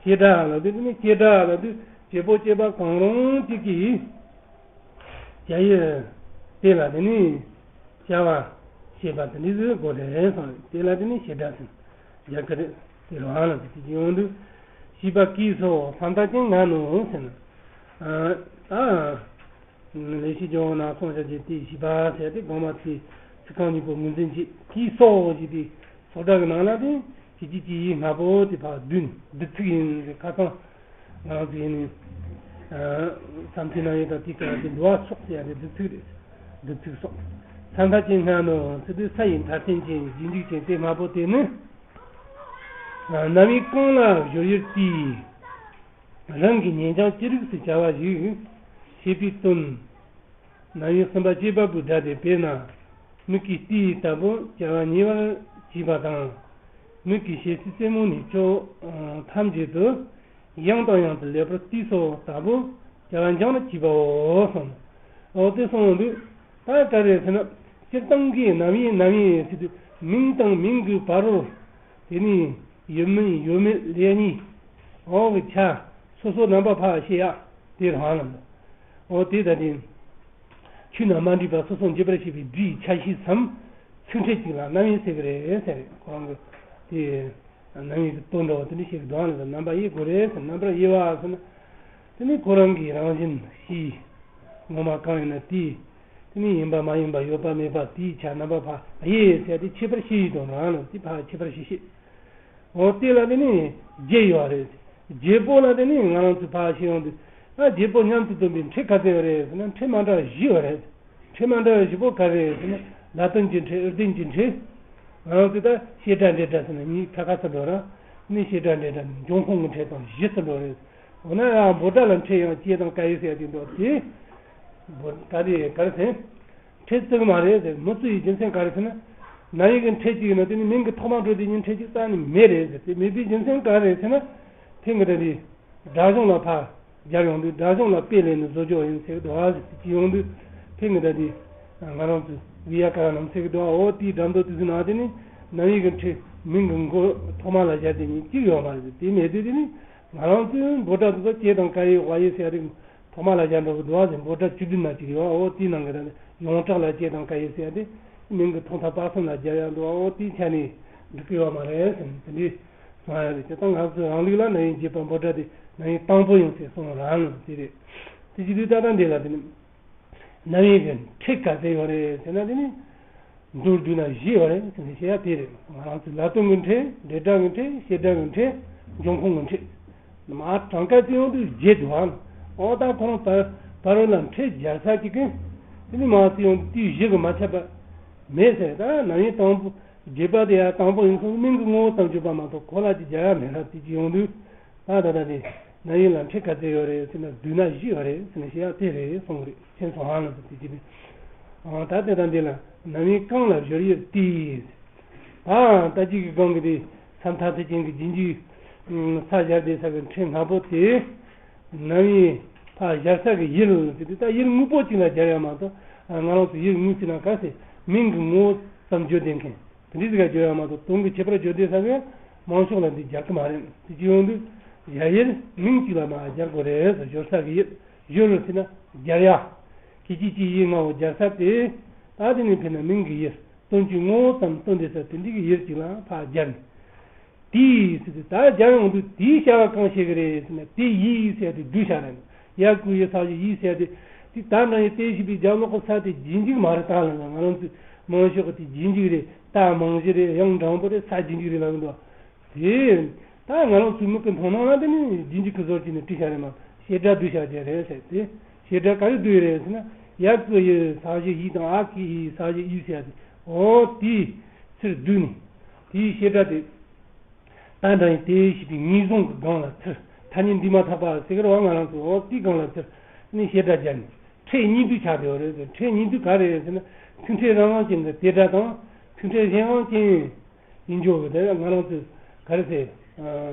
བྱེ་བྲག་ལབ་དུས་དེ་ནི་བྱེ་བྲག་ལབ་དུས་བྱེད་པོ་བྱེད་པ་གང་རུང་གཅིག་གིས། བྱ་ཡུལ་དེ་ལ་དེ་ནི་བྱ་བ་བྱེད་པ་དེ་འདྲ་ཟེར་དགོས་རེད་གསུངས། དེ་ལ་དེ་ནི་བྱེ་བྲག་ཟེར་རྒྱག་གི་རེད། དེ་རང་ལ་དེ་དེ་ཡོང་དུས། བྱིས་པ་སྐྱེས་སོ་ས་མཐའ་ཅན་ང་ནོ་ཟེར་ན། ཨ། ད་ལེགས་བཤད་ལྗོན་དབང་ན་གསུངས་བཞག་རྒྱུ་དེ། བྱིས་པ་ཟེར་དེ་གོང་མ་དེ་ཚིག་རྐང་གཉིས་པོ་ངོས་འཛིན་བྱེད། སྐྱེས་སོ་ཞེས་དེ་ཚོགས་སྒྲ་གི་ནང་ལ་དེ་བྱེད་ཀྱི་སྐྱེ་ཡི་སྔ་པོ་དེ་ཕར་བསྡུས་ནས་བསྡུ་ཚིག་ཡིན་ཟེར། ཁ་སང་ང་རང་ཚོ་ཡིན་ནི། ཨ། ས་མཐའི་རྣམ་དབྱེ་དང་དེའི་སྐབས་དེ་འདུ་བ་སོགས་ཟེར་ཡ་དེ་བསྡུ་ཚིག་རེད། བསྡུ་ཚིག་སོགས། ས་མཐའ་ཅན་སྔ་ནོ་ཟེར་དུས་ས་ཡི་མཐར་ཕྱིན་ཅན་རྗེས་འཇུག་ཅན་དེ་སྔ་པོ་དེ་ནི། ཨ། རྣམ་དབྱེ་གང་ལ་སྦྱོར་ཡུལ་དེས་རང་གི་ཉེ་རྐྱང་ཅི་རིགས་སུ་བྱ་བ་ཞིག་བྱེད་པའི་དོན། རྣམ་དབྱེ་གསུམ་པ་བྱེད་པ་པོའི་སྒྲ་དེ། དཔེར་ན་མིག་གིས་ལྟས་ལྟ་བུ་བྱ་བ་ཉེ་བར་བྱེད་པ་དང་། མིག་གིས་ཞེ་སའི་རྩེ་མོ་ནས་ཕྱོགས་ཐམས་ཅད་དུ་ཡང་དང་ཡང་དུ་ལེགས་པར་ལྟས་སོ་ལྟ་བུ་བྱ་བ་འགྱངས་ལ་བྱེད་པའོ་གསུངས། འོ་དེ་གསུངས་འདུག་ད་ག་རེ་ཟེར་ན། སྤྱིར་བཏང་གི་རྣམ་དབྱེ་རྣམ་དབྱེ་ཟེར་དུས་མིང་དང་མིང་གི་བར་རོ། དེ་ནས་ཡོད་མིན་ཡོད་མེད་ལས་གཉིས། འོག་གི་ཆ་སོ་སོ་རྣམ་པ་ཕར་ཤེས་ཡག་དེ་རང་ལ་འདུག་འོ་དེ་ད་དེ། ཆོས་རྣམས་མ་འདྲེས་པ་སོ་སོར་འབྱེད་པར་བྱེད་པའི་སྒྲའི་ཆ་ཤས་སམ། ཚིག་ཕྲད་ཅིག་ལ་རྣམ་དབྱེ་ཟེར་གི་རེད་ཟེར། ཁོ་རང་གི་དེ་རྣམ་དབྱེ་གི་དོན་འདྲ་བོ་དེ་འདྲ་བཤད་གི་འདུག་ཨ། ནི་རྣམ་པ་དབྱེ་དགོས་རེད་ཟེར། རྣམ་པར་དབྱེ་བ་ཟེར་ན། དེ་ནི་ཁོ་རང་གི་རང་བཞིན་ཤེས། ངོ་མ་གང་ཡིན་ན་དེ། དེ་ནི་ཡིན་པ་མ་ཡིན་པ་ཡོད་པ་མེད་པ་དེའི་ཆ་རྣམ་པ་ཕར་དབྱེ་ཟེར་ཏེ་ཁྱད་པར་ཕྱེ་ཡི་དོན་རང་ལ་དེ་ཕར་ཁྱད་པར་ཕྱེ་ཤེས། འོ་དེ་ལ་དེ་ནི་བརྒྱད་ཡོད་རེད། བརྒྱད་པོ་ལ་དེ་ནི་ང་རང་ཚོས་ཕར་ཤེས་ཡོང་དུས། ཨ། བརྒྱད་པོ་མཉམ་དུ་བསྡོམས་པའི་ཕྲད་ག་ཚད་ཡོད་རེད་ཟེར་ན། ཕྲད་མ་འདྲ་བ་བཞི་ཡོད་རེད། ཕྲད་མ་འདྲ་བ་བཞི་པོ་ག་རེ་རེད་ཟེར་ན། ལ་དོན་གྱི་ཕྲད། འུར་དོན་གྱི་ཕྲད། ང་རང་ཚོས་ད་བྱེད་སྒྲ་འབྲེལ་སྒྲ་ཟེར་ན་གཉིས་ཁ་ཁ་ཚུར་འགྲོ་ར། ནི་བྱེད་སྒྲ་འབྲེལ་སྒྲ་ནི་འབྱུང་ཁུངས་ཀྱི་ཕྲད་དང་བཞི་ཚུར་འགྲོ་རེད། འོ་ན་ཡང་འབོད་སྒྲ་ལ་ཕྲད་ཡང་སྐྱེ་དང་སྐབས་དབྱེ་ཟེར་ཡ་དེ་འདུག་སྟེ། འབོད་ག་རེ་ག་རེ་ཟེར། ཕྲད་བརྩི་གི་མ་རེད་ཟེར། མི་བརྩི་བའི་རྒྱུ་མཚན་ག་རེ་ཟེར་ན། རྣམ་དབྱེ་གི་ཕྲད་གཅིག་ཡིན་ན་དེ་ནི་མིང་གི་ཐོག་མ་འགྲོ་དུས་ཉིན་ཕྲད་གཅིག་རྩ་ནས་མེད་རེད་ཟེར། དེ་མེད་པའི་རྒྱུ་མཚན་ག་རེ་ཟེར་ན། ཕན་གི་ད་དེ། སྒྲ་གཞུང་ལ་ཕར་སྦྱར་ཡོང་དུས། སྒྲ་གཞུང་ལ་དཔེ་ལེན་ནས་བཟོ་རྒྱུ་ཡིན་ཟེར་གི་འདུག་ཨ། ཟེར་གྱི་ཡོང་དུས། ཕན་གི་ད་དེ་ང་རང་ཚོའི་བི་ཡ་ཀ་ར་ནམ་ཟེར་གི་འདུག་ཨ། འོ་དེའི་སྒྲ་མདོ་དེ་ཚོའི་ནང་དེ་ནི་རྣམ་དབྱེ་གི་ཕྲད་མིང་གི་མགོ་ཐོག་མ་ལ་སྦྱར་དེ་ཉིད་གཅིག་ཡོད་མ་རེད། དེ་མེད་དུས་དེ་ནི་ང་རང་ཚོའི་འབོད་སྒྲ་དེ་ཚོ་སྐྱེ་དང་སྐབས་དབྱེ་དབྱེ་ཟེར་ཡ་དེ་ཐོག་མ་ལ་སྦྱར་འགྲོ་གི་འདུག་ཨ། ཟེར། འབོད་སྒྲ་བཅུ་བདུན་ན་གཅིག་ཡོད་ཨ། འོ་དེའི་ནང་གི་ད་ནི་ཡོངས་གྲགས་ལ་སྐྱེ་དང་སྐབས་དབྱེ་ཟེར་ཡ་དེ་མིང་གི་ཐོག་མཐའ་བར་གསུམ་ལ་སྦྱར་ཡ་འདུག་ཨ། འོ་དེའི་ཆ་ནས་འགྲིག་གི་ཡོད་མ་རེད་ཟེར། དེ་འདྲའི་གསུང་ཡ་རེད། བྱས་ཙང་ང་ཚོའི་རང་ལུགས་ལ་རྣམ་དབྱེ་བརྒྱད་པ་འབོད་སྒྲ་དེ་རྣམ་དབྱེ་དང་པོ་ཡིན་ཟེར་གསུངས་རང་ལ་དེ་རེད། དེ་བྱེད་དུས་ད་ལྟ་འདི་ལ་དེ་ནི་རྣམ་དབྱེ་གི་ཕྲད་ག་ཚད་ཡོད་རེད་ཟེར་ན། དེ་ནི་མདོར་བསྡུས་ན་བཞི་ཡོད་རེད་ཟེར་ནས་བཤད་ཡ་དེ་རེད། ང་རང་ཚོའི་ལ་དོན་གྱི་ཕྲད། འབྲེལ་སྒྲ་གི་ཕྲད། བྱེད་སྒྲ་གི་ཕྲད། འབྱུང་ཁུངས་ཀྱི་ཕྲད། མར་གྲངས་ཀ་བརྩི་ཡོང་དུས་བརྒྱད་འདུག་ཨ། འོ་ད་ཁོ་རང་བར་བར་རོ་ལ་ཕྲད་སྦྱར་ས་གཅིག་གི། དེ་ནི་མར་བརྩི་ཡོང་དུས་དེའི་བཞི་གི་མ་ཁྱབ་པ་མེད་ཟེར། ད་རྣམ་དབྱེ་དང་པོ་བརྒྱད་པ་དེ་ཡང་དང་པོ་ཡིན་སོང་། མིང་གི་ངོ་བོ་ཙམ་བརྗོད་པ་མ་གཏོགས་གོ་ལ་ཅིག་སྦྱར་ཡ་མེད་ལ། དེ་ཅི་ཡོང་དུས་ད་ད་ད་དེ་རྣམ་དབྱེ་ལ་ཕྲད་ག་ཚད་ཡོད་རེད་ཟེར་ན། བསྡུས་ན་བཞི་ཡོད་རེད་ཟེར་ནས་བཤད་ཡ་དེ་རེད་གསུང་གི་རེད། མཁྱེན་སོང་ཨ། ལ་དེ་ཅི་རེད། ཨ། ད་དེ་དང་འདི་ལ་རྣམ་དབྱེ་གང་ལ་སྦྱོར་དབྱིབས་དེ། ད་ལྟ་ཅིག་གི་སྒང་གི་དེ་ས་མཐའ་དེ་ཅན་གྱི་རྗེས་འཇུག་ས་སྦྱར་དེ་ས་གི་ཕྲད་ལྔ་པོ་དེ། རྣམ་དབྱེ་ཕར་སྦྱར་ས་གི་དབྱིབས་དེ་དུས་ད་དབྱིབས་དངོས་པོ་གཅིག་ལ་སྦྱར་ཡ་མ་གཏོགས། ང་རང་ཚོ་དབྱིབས་དངོས་ཟེར་ན་ག་ཟེར། མིང་གི་ངོ་བོ་ཙམ་བརྗོད་བསྡད་མཁན་དེ་འདྲའི་ཟིག་ག་བརྗོད་ཡ་མ་གཏོགས། དོན་གྱི་ཁྱད་པར་བརྗོད་བསྡད་ས་གི་མང་ཤོས་ལ་འདི་སྦྱར་གི་མ་རེད། དེ་ཅི་ཡོང་དུས་སྦྱར་དབྱིབས་མིང་གཅིག་ལ་མར་སྦྱར་དགོས་རེད་ཟེར། སྦྱོར་ས་གི་དབྱིབས། སྦྱོར་ཟེར་ན་སྦྱར་ཡ། སྐད་ཅིག་གཅིག་ཡིག་ལྔ་བོ་སྦྱར་ས་དེ། ད་དེ་ནི་ཕན་ན་མིང་གི་དབྱིབས། དོན་གྱི་ངོ་བོ་ཙམ་སྟོན་བསྡད་ས་དེ་འདྲའི་གི་དབྱིབས་གཅིག་ལ་ཕར་སྦྱར་ནས། དེའི་ཟེར་དུས་ད་སྦྱར་ཡོང་དུས་དེའི་བྱ་བ་གང་བྱེད་ཀྱི་རེད་ཟེར་ན། དེ་ཡིས་ཟེར་དེ་བསྡུས་བྱ་རེད། ཡ་གུ་ཡི་ས་བཞི་ཡིས་ཟེར་དེ། དེ་ད་འདྲ་ཡི་དེ་ཞེས་པའི་རྒྱབ་ལོགས་ཀྱི་ས་དེ་རྗེས་འཇུག་མ་རེད། ད་ལ་ང་རང་ཚོའི་མང་ཤོས་ཀྱི་དེ་རྗེས་འཇུག་རེད། ད་མང་གཞི་རེད། ཡང་འགྲེང་བུ་རེད། ས་རྗེས་འཇུག་རེད་ལབ་ཀྱི་འདུག་དེ་ད་ང་རང་ཚོའི་མིག་གི་མཐོང་སྣང་ལ་དེ་ནི་རྗེས་འཇུག་གི་བཟོ་བྱས་ནས་བྲིས་བྱ་རེད་མ། བྱེད་སྒྲ་བསྡུས་བྱ་དེ་རེད་ཟེར་དེ། བྱེད་སྒྲ་ག་རེ་བསྡུས་རེད་ཟེར་ན། ཡ་གུ་ཡི་ས་བཞི་ཡིས་དང་། འ་གི་ཡི་ས་བཞི་ཡིས་ཟེར་ཡ་དེ། འོ་དེའི་ཚུར་བསྡུས་ནས། དེའི་བྱེད་སྒྲ་དེ། ད་འདྲ་ཡིན་དེ་ཞེས་པའི་ངེས་བཟུང་གི་སྒང་ལ་ཚུར། ཐ་སྙད་འདུས་མ་ཐག་པ་ཟེར་གི་རེད་བ། ང་རང་ཚོ་འོ་དེའི་སྒང་ལ་ཚུར་ནི་བྱེད་སྒྲ་སྦྱར་ནས་ཕྲད་གཉིས་བསྡུས་ཆགས་བསྡད་པ་རེད་ཟེར། ཕྲད་གཉིས་བསྡུས་ག་རེ་རེད་ཟེར་ན། ཚིག་ཕྲད་རང་དབང་ཅན་གྱི་དེ་སྒྲ་དང་། ཚིག་ཕྲད་གཞན་དབང་ཅན་ཡིན་རྒྱུ་གི། དེ་ང་རང་ཚོས་ག་རེ་ཟེར།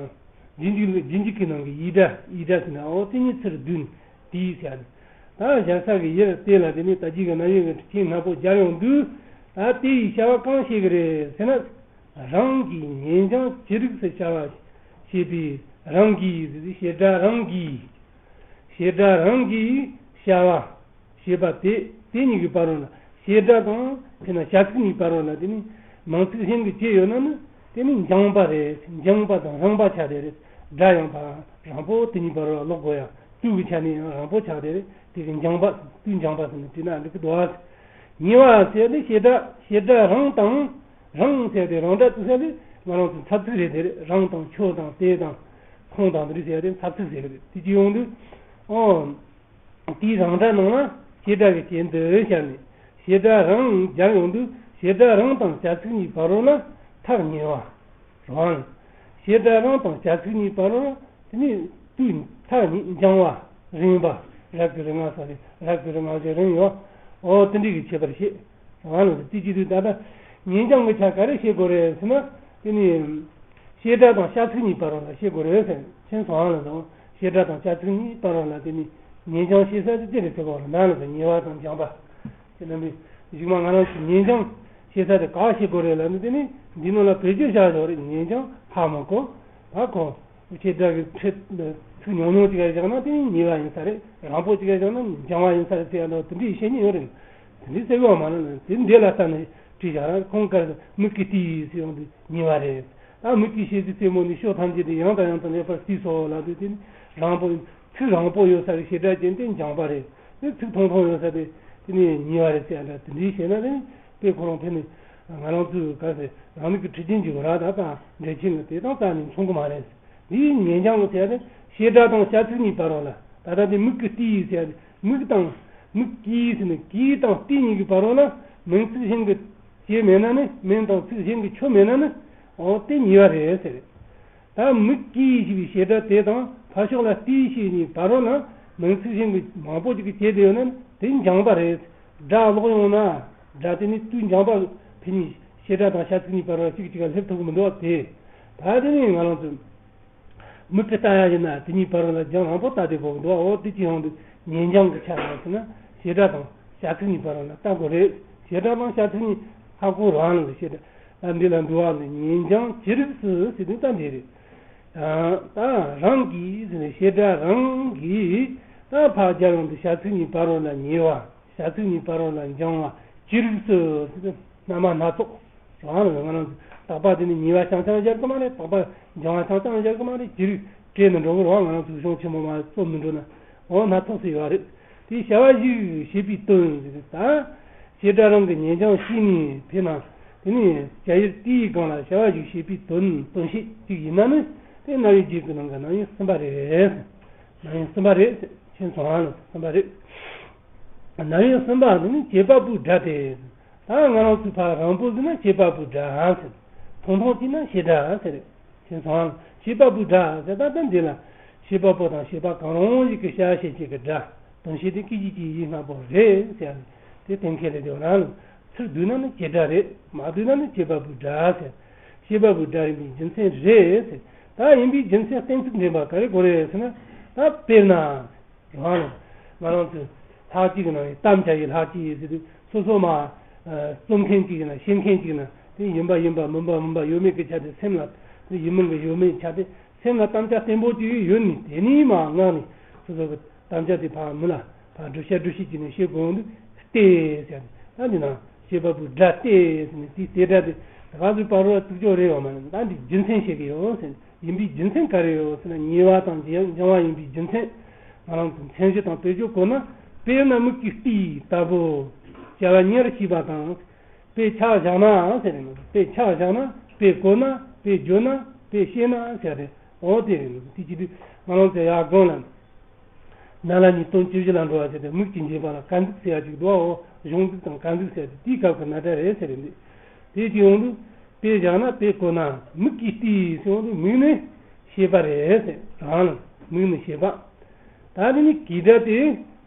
རྗེས་འཇུག་རྗེས་འཇུག་གི་ནང་གི་ཡིག་སྒྲ། ཡིག་སྒྲ་ཟེར་ན་འོ་དེ་གཉིས་ཚུར་བསྡུས་ནས་དེའི་ཟེར་ནས། ད་སྦྱར་ས་གི་དབྱིབས་དེ་ལ་དེ་ནི་ད་ཅི་གི་རྣམ་དབྱེ་གི་ཕྲད་ལྔ་པོ་སྦྱར་ཡོང་དུས། ད་དེ་ཡི་བྱ་བ་གང་བྱེད་ཀྱི་རེད་ཟེར་ན། རང་གིས་ཉེ་འགྱངས་ཅི་རིགས་སུ་བྱ་བ་བྱེད་པའི། རང་གིས་ཟེར་དུས་བྱེད་སྒྲ་རང་གིས། བྱེད་སྒྲ་རང་གིས་བྱ་བ་བྱེད་པ་དེ། དེ་གཉིས་ཀྱི་བར་རོ་ལ། བྱེད་སྒྲ་དང་དེ་ན་བྱ་ཚིག་གཉིས་བར་རོ་ལ་དེ་ནི་མིང་ཚིག་གཞན་གྱི་བྱེད་ཡོད་ན་ནི་དེ་ནི་འགྱངས་པ་རེད། འགྱངས་པ་དང་རངས་པ་ཆགས་བསྡད་རེད། སྒྲ་ཡང་བ་རང་པོ་དེ་གཉིས་བར་རོ་ལ་ལོག་དགོས་ཡ། དུས་ཀྱི་ཆ་ནས་ཡང་རང་པོ་ཆགས་བསྡད་རེད། དེ་གི་འགྱངས་པ། དུས་འགྱངས་པ་ཟེར་ནས་བྲིས་ན་འགྲིག་གི་འདུག་ཨ། ཉེ་བ་ཟེར་ནི་བྱེད་སྒྲ། བྱེད་སྒྲ་རང་དང་། རང་ཟེར་དེ་རང་སྒྲ་དུ་ཟེར་དེ་ང་རང་ཚོའི་འཚབ་ཚིག་རེད། དེ་རེད། རང་དང་ཁྱོད་དང་དེ་དང་ཁོང་དང་དེ་རེད་ཟེར་དེ་འཚབ་ཚིག་ཟེར་གི་རེད། དེ་ཅི་ཡོང་དུས། ཨོ། དེའི་རང་སྒྲ་ནང་ལ་བྱེད་སྒྲ་གི་རྐྱེན་དུ་བྱས་ནས་བྱེད་སྒྲ་རང་སྦྱར་ཡོང་དུས། བྱེད་སྒྲ་རང་དང་བྱ་ཚིག་གཉིས་བར་རོ་ལ་ཐག་ཉེ་བ། རང་། བྱེད་སྒྲ་རང་དང་བྱ་ཚིག་གཉིས་བར་རོ་ལ་དེ་ནི་དུས་ཐག་ཉེ་འགྱངས་པ། རིང་བ། རབ་ཀྱི་རིང་ང་ས་རེད། རབ་ཀྱི་རིང་ང་ཞེས་རིང་ཡོད། ཨོ་དེ་འདྲའི་གི་ཁྱད་པར་བཤད། རང་ལ་དེ་ཅི་དུས་ད་ལྟ་ཉེ་འགྱངས་ཀྱི་ཆ་ག་རེ་བཤད་དགོས་རེད་ཟེར་ན། དེ་ནི་བྱེད་སྒྲ་དང་བྱ་ཚིག་གཉིས་བར་རོ་ལ་བཤད་དགོས་རེད་ཟེར། མཁྱེན་སོང་ཨ། ལ་དང་བྱེད་སྒྲ་དང་བྱ་ཚིག་གཉིས་བར་རོ་ལ་དེ་ནི་ཉེ་འགྱངས་བཤད་ས་དེ་ཅི་རེད་ཟེར་བ་རེད། ན་ལ་དང་ཉེ་བ་དང་འགྱངས་པ། དེ་རྣམ་པའི་གཞུག་མ་ང་རང་ཚོ་ཉེ་འགྱངས་བཤད་ས་དེ་ག་བཤད་དགོས་རེད་ལབ་ན། དེ་ནི་འདི་ནང་ལ་བེད་སྤྱོད་བྱ་ཡོད་རེད། ཉེ་འགྱངས་ཧ་མ་གོ། ད་གོ། བྱེད་སྒྲ་གི་ཕྲད་ཚིག་ཉུང་ཉུང་ཅིག་བཞག་ན་དེ་ནི་ཉེ་བ་ཡིན་ས་རེད། རིང་པོ་ཅིག་བཞག་ན་འགྱངས་པ་ཡིན་ས་རེད་ཟེར་ཡ་འདྲ་བོ་དེ་འདྲའི་བཤད་ཉེན་ཡོད་རེད། དེ་འདྲའི་ཟེར་བ་མ་ལ་ན་དེ་འདྲ་ལ་ལྟ་ནས་བྲིས་བཞག་ར། ཁོང་དཀར་མིག་གི་ལྟས་ཟེར་ཡོང་དུས་ཉེས་པ་རེད། ད་མིག་གི་ཤེས་ཚིག་རྩེ་མོ་ནས་ཕྱོགས་ཐམས་ཅད་དུ་ཡང་དང་ཡང་དུ་གནས་པར་བརྩིས་སོ་ལབ་དུས་དེ་ནི་རང་པོ་ཚིག་རང་པོ་ཡོད་ས་གི་བྱེད་སྒྲ་ཅན་དེ་འགྱངས་པ་རེད། དེ་ཚིག་ཐུང་ཐུང་ཡོད་ས་དེ་དེ་ནི་ཉེས་པ་རེད་ཟེར་ཡ་འདྲ་དེ་འདྲའི་བཤད་ན་དེ་ནི་དཔེ་ཁོ་རང་ཕན་ནི་ང་རང་ཚོའི་ག་ཟེར་རང་ལུགས་ཀྱི་ཁྲིད་ཅན་གྱི་ར་ད་དང་འགྲེལ་ཆེན་གྱི་དེ་དང་རྩ་ནས་མཚུངས་ཀྱི་མ་རེད། འདིའི་ཉེ་འགྱངས་ཟེར་ཡ་དེ་བྱེད་སྒྲ་དང་བྱ་ཚིག་གཉིས་བར་བ་ལ་ད་ལྟ་དེ་མིག་གི་ལྟས་ཟེར་ཡ་དེ་མིག་དང་མིག་གིས་ཟེར་ནས་གིས་དང་ལྟས་གཉིས་ཀྱི་བར་བ་ལ་མིང་ཚིག་གཞན་གྱི་ཆོས་མེད་ན་ནི་མིང་དང་ཚིག་གཞན་གྱི་ཆོས་མེད་ན་ནི་འོ་དེ་ཉེས་པ་རེད་ཟེར། ད་མིག་གིས་ཞེས་པའི་བྱེད་སྒྲ་དེ་དང་ཕར་ཕྱོགས་ལ་ལྟས་ཞེས་གཉིས་བར་བ་ན་མིང་ཚིག་གཞན་གྱི་མང་པོ་ཅིག་གི་བྱེད་དེ་ཡོད་ན་དེ་འགྱངས་པ་རེད། སྒྲ་ཀློག་ཡོང་ན་སྒྲ་དེ་ནི་དུས་འགྱངས་པ་ཕན་ནི་བྱེད་སྒྲ་དང་བྱ་ཚིག་གཉིས་བར་བ་གཅིག་གཅིག་ག་སླེབས་ཐུབ་ཀྱི་མི་འདུག་བ། དེ་ད་དེ་ནི་ང་རང་ཚོ་མིག་གིས་ལྟ་ཡ་ཡིན་ན་དེ་གཉིས་བར་བ་ལ་འགྱངས་མང་པོ་ལྟ་དེ་དགོས་ཀྱི་འདུག་འོ་དེ་ཅི་ཡོང་དུས་ཉེ་འགྱངས་ཀྱི་ཆ་ལ་ཟེར་ན་བྱེད་སྒྲ་དང་བྱ་ཚིག་གཉིས་བར་བ་ལ་ལྟ་དགོས་རེད། བྱེད་སྒྲ་དང་བྱ་ཚིག་གཉིས་ཧ་གོ་རང་ལ་བྱེད་སྒྲ་ད་འདི་ལ་འདུལ་བ་ནི་ཉེ་འགྱངས་ཅི་རིགས་སུ་ཟེར་དུས་ད་འདི་རེད། ད་རང་གིས་ཟེར་ནས་བྱེད་སྒྲ་རང་གིས་ད་ཕར་སྦྱར་ཡོང་དུས་བྱ་ཚིག་གཉིས་བར་བ་ལ་ཉེ་བ། བྱ་ཚིག་གཉིས་བར་བ་ལ་འགྱངས་པ་ཅི་རིགས་སུ་ཟེར་ན་སྣ་མང་སྣ་ཚོགས། རང་ལ་ང་རང་ཚོ་དག་པ་དེ་ནི་ཉེས་པ་རྐྱང་རྐྱང་སྦྱར་གི་མ་རེད། དག་པ་འགྱངས་པ་རྐྱང་རྐྱང་སྦྱར་གི་མ་རེད། ཅི་རིགས་བྲལ་ནས་འགྲོ་གི་རེད་བ། ང་རང་ཚོ་གཞུང་ཆེན་མོ་མ་རྩོམ་མི་འགྲོ་ན་འོ་སྣ་ཚོགས་སུ་ཡོད་རེད། དེ་བྱ་བ་ཞིག་བྱེད་པའི་དོན་ཟེར་ད་བྱེད་སྒྲ་རང་གི་ཉེ་འགྱངས་ཤེས་ནས་ཕེབས་ན་དེ་ནི་བྱ་ཡུལ་དེའི་སྒང་ལ་བྱ་བ་ཞིག་བྱེད་པའི་དོན་དོན་ཤེས་ཅིག་ཡིན་ན་ནི་དེ་རྣམ་དབྱེ་བརྒྱད་ཀྱི་ནང་གི་རྣམ་དབྱེ་གསུམ་པ་རེད། རྣམ་དབྱེ་གསུམ་པ་རེད། མཁྱེན་སོང་ཨ་ལ་གསུམ་པ་རེད། རྣམ་དབྱེ་གསུམ་པ་ནི་བྱེད་པ་པོའི་སྒྲ་སྟེ། ད་ང་རང་ཚོའི་ཕ་རང་པོ་ཟེར་ན་བྱེད་པ་པོའི་སྒྲ་ཟེར། ཐུང་ཐུང་གཅིག་ན་བྱེད་སྒྲ་ཟེར། མཁྱེན་སོང་ཨ་ལ་བྱེད་པ་པོའི་སྒྲ་ཟེར་ད་ལྟ་འདི་ལ་བྱེད་པ་པོ་དང་བྱེད་པ་གང་རུང་ཞིག་གི་བྱ་བྱེད་ཅིག་གི་སྒྲ་དོན་ཤེས་དེ་སྐད་ཅིག་གཅིག་ཡིན་སྔ་པོ་རེད་ཟེར་དེ་གཏན་འཁེལ་རེད། དེ་རང་ལ་ཚུར་བསྡུས་ན་ནི་བྱེད་སྒྲ་རེད། མ་བསྡུས་ན་ནི་བྱེད་པ་པོའི་སྒྲ་ཟེར། བྱེད་པ་པོའི་སྒྲ་ཡིན་པའི་རྒྱུ་མཚན་རེད་ཟེར། ད་ཡིན་པའི་རྒྱུ་མཚན་གཏན་ཚིགས་འདྲེན་པ་ག་རེ་དགོས་རེད་ཟེར་ན། ད་དཔེར་ན། རང་ལ་ང་རང་ཚོས་ལྷག་བཅས་ཀྱི་ནང་ནས་དམ་བཅའ་ཡི་ལྷག་བཅས་ཡིན་ཟེར་དུས་སོ་སོ་མ་རྩོམ་མཁན་གཅིག་ཡིན་ན་ཤེས་མཁན་གཅིག་ཡིན་ན་དེ་ཡིན་པ་ཡིན་པ་མིན་པ་མིན་པ་ཡོད་མེད་ཀྱི་ཆ་དེ་སེམས་ལ་དེ་ཡིན་མིན་གྱི་ཡོད་མེད་ཆ་དེ་སེམས་ལ་དམ་བཅའ་བརྟན་པོ་ཅིག་ཡོད་ནས་དེ་ནས་མ་ངག་ནས་སོ་སོ་གི་དམ་བཅའ་དེ་ཕར་མི་ལ་ཕར་བསྒྲུབ་བྱ་སྒྲུབ་བྱེད་ཀྱི་ནས་བཤད་དགོས་འོང་དུས་ཏེ་ཟེར་ནས་ད་འདི་ན་བྱེད་པ་པོའི་སྒྲ་སྟེ་ཟེར་ནས་དེའི་ཏེ་སྒྲ་དེ་ད་ག་ཚོད་པར་རོ་བཙུགས་ཆོག་རེད་ཡོད་མ་རེད། ད་འདི་རྒྱུ་མཚན་བཤད་ཀྱི་ཡོད་ཟེར་ནས། ཡིན་པའི་རྒྱུ་མཚན་ག་རེ་ཡོད་ཟེར་ན་ཉེ་བ་དང་འགྱངས་པ་ཡིན་པའི་རྒྱུ་མཚན། ང་རང་ཚོ་མཚན་གཞི་དང་དཔེ་བརྗོད་གོ་ན་དཔེར་ན་མིག་གི་ལྟས་ལྟ་བུ། བྱ་བ་ཉེར་ཞིག་པ་དང་། དཔེ་ཆ་བཞག་ན་ཟེར་ནས་དཔེ་ཆ་བཞག་ན་དཔེ་གོ་ན་དཔེ་བརྗོད་ན་དཔེ་ཤེས་ན་ཟེར་རེད། འོ་དེ་རེད། དེ་ཅི་དུས་ང་རང་ཚོ་ཡར་དགོན་ལ་ན་ལ་ཉིས་སྟོང་བཅུ་བཞི་ལ་འགྲོ་བ་ཟེར་ཏེ་མིག་གི་འབྱེད་པ་ལ་ཀ་འཛུགས་ཟེར་ཡ་ཅིག་འདུག་ཨོ། གཞུང་འཛུགས་དང་ཀ་འཛུགས་ཟེར་ཏེ་དེའི་སྐབས་ཀྱི་ན་སྒྲ་རེད་ཟེར་རེད་འདུག་དེ་ཅི་ཡོང་དུས། དཔེ་བཞག་ན་དཔེ་གོ་ན་མིག་གི་ལྟས་ཟེར་བ་དེ་མིག་ནི་ཤེས་པ་རེད་ཟེར། རང་ལ་མིག་ནི་ཤེས་པ། ད་དེ་ནི་གི་སྒྲ་དེ་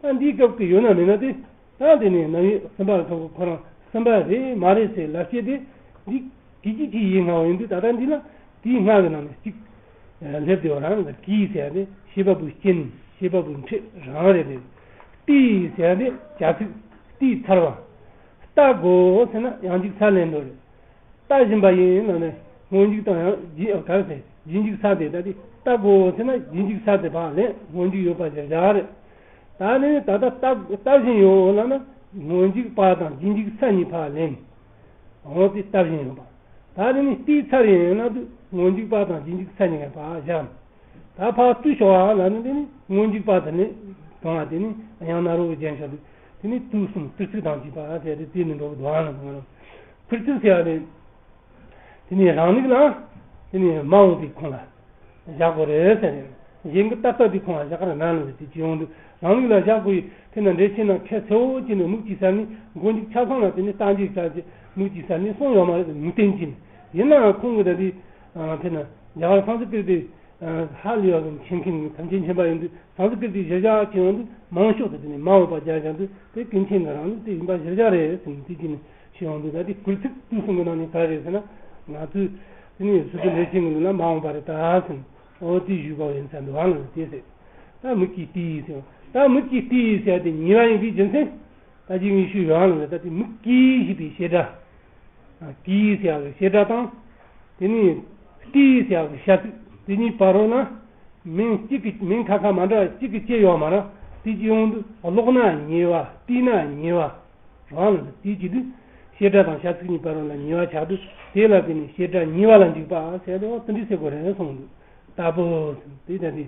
ད་འདིའི་སྐབས་ཀྱི་ཡོད་ན་མེད་ན་དེ་ད་དེ་ནི་རྣམ་དབྱེ་གསུམ་པ་ལ་ཐོགས་ཁོ་རང་གསུམ་པ་རེད་མ་རེད་ཟེར་ལབ་བཤད་དེ་འདི་གི་གི་གི་ཡིན་སྔ་བ་ཡིན་དུས་ད་ལྟ་འདི་ལ་དེའི་སྔ་གི་ནང་ནས་གཅིག་སླེབས་དེ་བ་རང་ལ་གི་ཟེར་ཡ་དེ་ཤེས་པ་པོའི་རྐྱེན་ཤེས་པ་པོའི་འཕྲད་རང་རེད་དེ། ལྟས་ཟེར་ཡ་དེ་བྱ་ཚིག་ལྟས་ཚར་བ། ལྟ་དགོས་ཟེར་ན་ཡང་འཇུག་ཚར་ལེན་འགྲོ་རེད། ལྟ་བཞིན་པ་ཡིན་ལབ་ནས་སྔོན་འཇུག་དང་ཡང་རྗེས་ཨ་ག་རེ་ཟེར་རྗེས་འཇུག་ཚར་དེ་ད་དེ་ལྟ་དགོས་ཟེར་ན་རྗེས་འཇུག་ཚར་དེ་ཕར་ལེན་སྔོན་འཇུག་ཡོད་པ་ཞིག་བཞག་རེད། ད་ནི་ད་ལྟ་ལྟ་ལྟ་བཞིན་ཡོད་ལབ་ན་སྔོན་འཇུག་པ་དང་རྗེས་འཇུག་ས་གཉིས་ཕར་ལེན། འོ་དེ་ལྟ་བཞིན་ཡོད་པ། ད་དེ་ནི་ལྟས་ཚར་ཡིན་ལབ་དུས་སྔོན་འཇུག་པ་དང་རྗེས་འཇུག་ས་གཉིས་ཀ་ཕར་བཞག་ད་ཕར་བཏུས་ཤོག་ཨ་ལབ་ནི་དེ་ནི་སྔོན་འཇུག་པ་དེ་ནི་གང་ལ་དེ་ནི་དབྱངས་སྣ་རོ་བའི་རྒྱན་ཤོག་དུས་དེ་ནི་དུས་གསུམ་བསྟུར་ཚིག་དང་བཅས་པ་ཟེར་ཏེ་དེ་ནི་འགྲོ་གི་འདུག་ཨ་ལ་ང་རང་ཕུར་ཚུགས་ཟེར་བ་དེ་དེ་ནི་རང་ལུགས་ལ་དེ་ནི་མ་འོངས་པའི་ཁོངས་ལ་བཞག་དགོས་རེད་ཟེར་ནས་གཞན་གྱི་ལྟ་ལྟ་དེ་ཁོངས་ལ་བཞག་ག་ར་ན་ལ་དེ་ཅི་ཡོང་དུས་རང་ལུགས་ལ་བཞག་དགོས་ཡི་དེ་ན་འགྲེལ་ཆེན་ན་ཁས་ཚེ་བོ་ཅི་ནས་མིག་གཅིག་ཟ་ནི་མགོ་མཇུག་ཆ་ཚང་ལ་དེ་ནི་རྟ་མཇུག་ཟ་ཅི་མིག་གཅིག་ཟ་ནི་གསུངས་ཡོད་མ་རེད། མིག་བསྟན་གྱིས་ཡིན་ནའང་ཁོང་གི་ད་དེ་དེ་ན་རྒྱ་གར་སཾ་སྐྲྀ་ཏའི་ཧ་ལས་པ་གི་མཁྱེན་མཁན་གྱི་ཐམས་ཅད་མཁྱེན་པ་ཡིན་དུས་སཾ་སྐྲྀ་ཏའི་གཞིར་བཞག་ཅིག་ཡོང་དུས་མང་ཤོས་དེ་དེ་ནི་མ་འོངས་པ་རྒྱ་བཞག་དུས་དེ་ཀུན་མཁྱེན་གྱི་རང་ལུགས་དེ་ཡིན་པ་གཞིར་བཞག་རེད་ཟེར་ནས་དེ་གཅིག་ནས་ཤེས་ཡོང་དུས་ད་དེ་སྐུལ་ཚིག་དུས་གསུམ་གྱི་ནང་ནས་ག་རེ་ཟེར་ན་ང་ཚོས་དེ་ནི་སུ་དུ་ལས་ཆེན་གྱི་ལུགས་ལ་མ་འོངས་པ་རེད་ད་ཟེར་ནས་འོ་དེ་ཞུས་པ་ཡིན་ས་འདུག་ཨ་ལ་དེ་ཟེར། ད་མིག་གི་ལྟས་ཟེར་ད་མིག་གི་ལྟས་ཟེར་དེ་ཉེས་པ་ཡིན་པའི་རྒྱུ་མཚན། ད་ཅི་ངས་ཞུས་ཡོང་ལ་ད་དེ་མིག་གིས་ཞེས་པའི་བྱེད་སྒྲ། གིས་ཟེར་ཡག་གི་བྱེད་སྒྲ་དང་། དེ་ནས་ལྟས་ཟེར་ཡག་གི་བྱ་ཚིག་དེ་གཉིས་བར་རོ་ན། མིང་གཅིག་གི་མིང་ཁ་ཁ་མ་འདྲ་གཅིག་གི་སྐྱེ་ཡོད་མ་རེད། དེ་ཅི་ཡོང་དུས་ཀློག་ན་ཉེས་པ་བལྟས་ན་ཉེས་པ། རང་ལ་དེའི་རྗེས་དུ་བྱེད་སྒྲ་དང་བྱ་ཚིག་གཉིས་བར་ལ་ཉེ་བ་ཆགས་དུས་དེ་ལ་བརྟེན་ནས་བྱེད་སྒྲ་ཉེ་བ་ལ་འཇུག་པ་ཟེར་ཏེ་འོ་དེ་འདྲའི་ཟེར་དགོས་རེད་གསུངས་འདུག་ལྟ་བུ་དེ་ལྟ་སྟེ།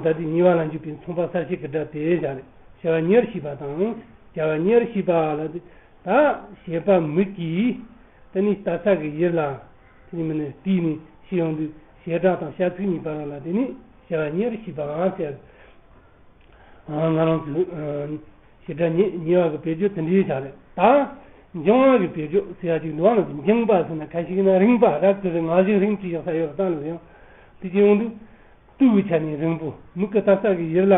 ད་དེ་ཉེ་བ་ལ་འཇུག་པའི་མཚུངས་པ་གསལ་བྱེད་ཀྱི་སྒྲ་དེ་བཞག་རེད། བྱ་བ་ཉེ་བར་ཞེས་པ་དང་བྱ་བ་ཉེ་བར་ཞེས་པ་ལ་དེ་ད་བྱེད་པ་མིག་གིས་དེ་ནི་ལྟ་ས་གི་ཡུལ་ལ་དེ་ནི་མི་ནི་དེས་ནི་ཞེས་ཡོང་དུས་བྱེད་སྒྲ་དང་བྱ་ཚིག་གཉིས་བར་ལ་དེ་ནི་བྱ་བ་ཉེ་བར་ཞེས་པའང་ཟེར། ང་རང་ཚོས་བྱེད་སྒྲ་ཉེ་ཉེ་བ་གི་བེད་སྤྱོད་དེ་འདྲའི་བྱ་རེད་ད། འགྱིང་བ་གི་བེད་སྤྱོད་ཟེར་ཡ་ཅིག་འདུག་བ་ན་འགྱིང་པ་ཟེར་ན་ཁ་ཤས་ཀྱིས་ན་རིང་པ་རབ་ཏུ་རིང་ང་ཞིག་རིང་ཅི་ཡག་ས་ཡོད་ལ་ད་ལ་ཡང་དེ་ཅི་ཡོང་དུས། དུས་ཀྱི་ཆ་ནས་རིང་པོ། མིག་གི་ལྟ་ས་གི་ཡུལ་ལ་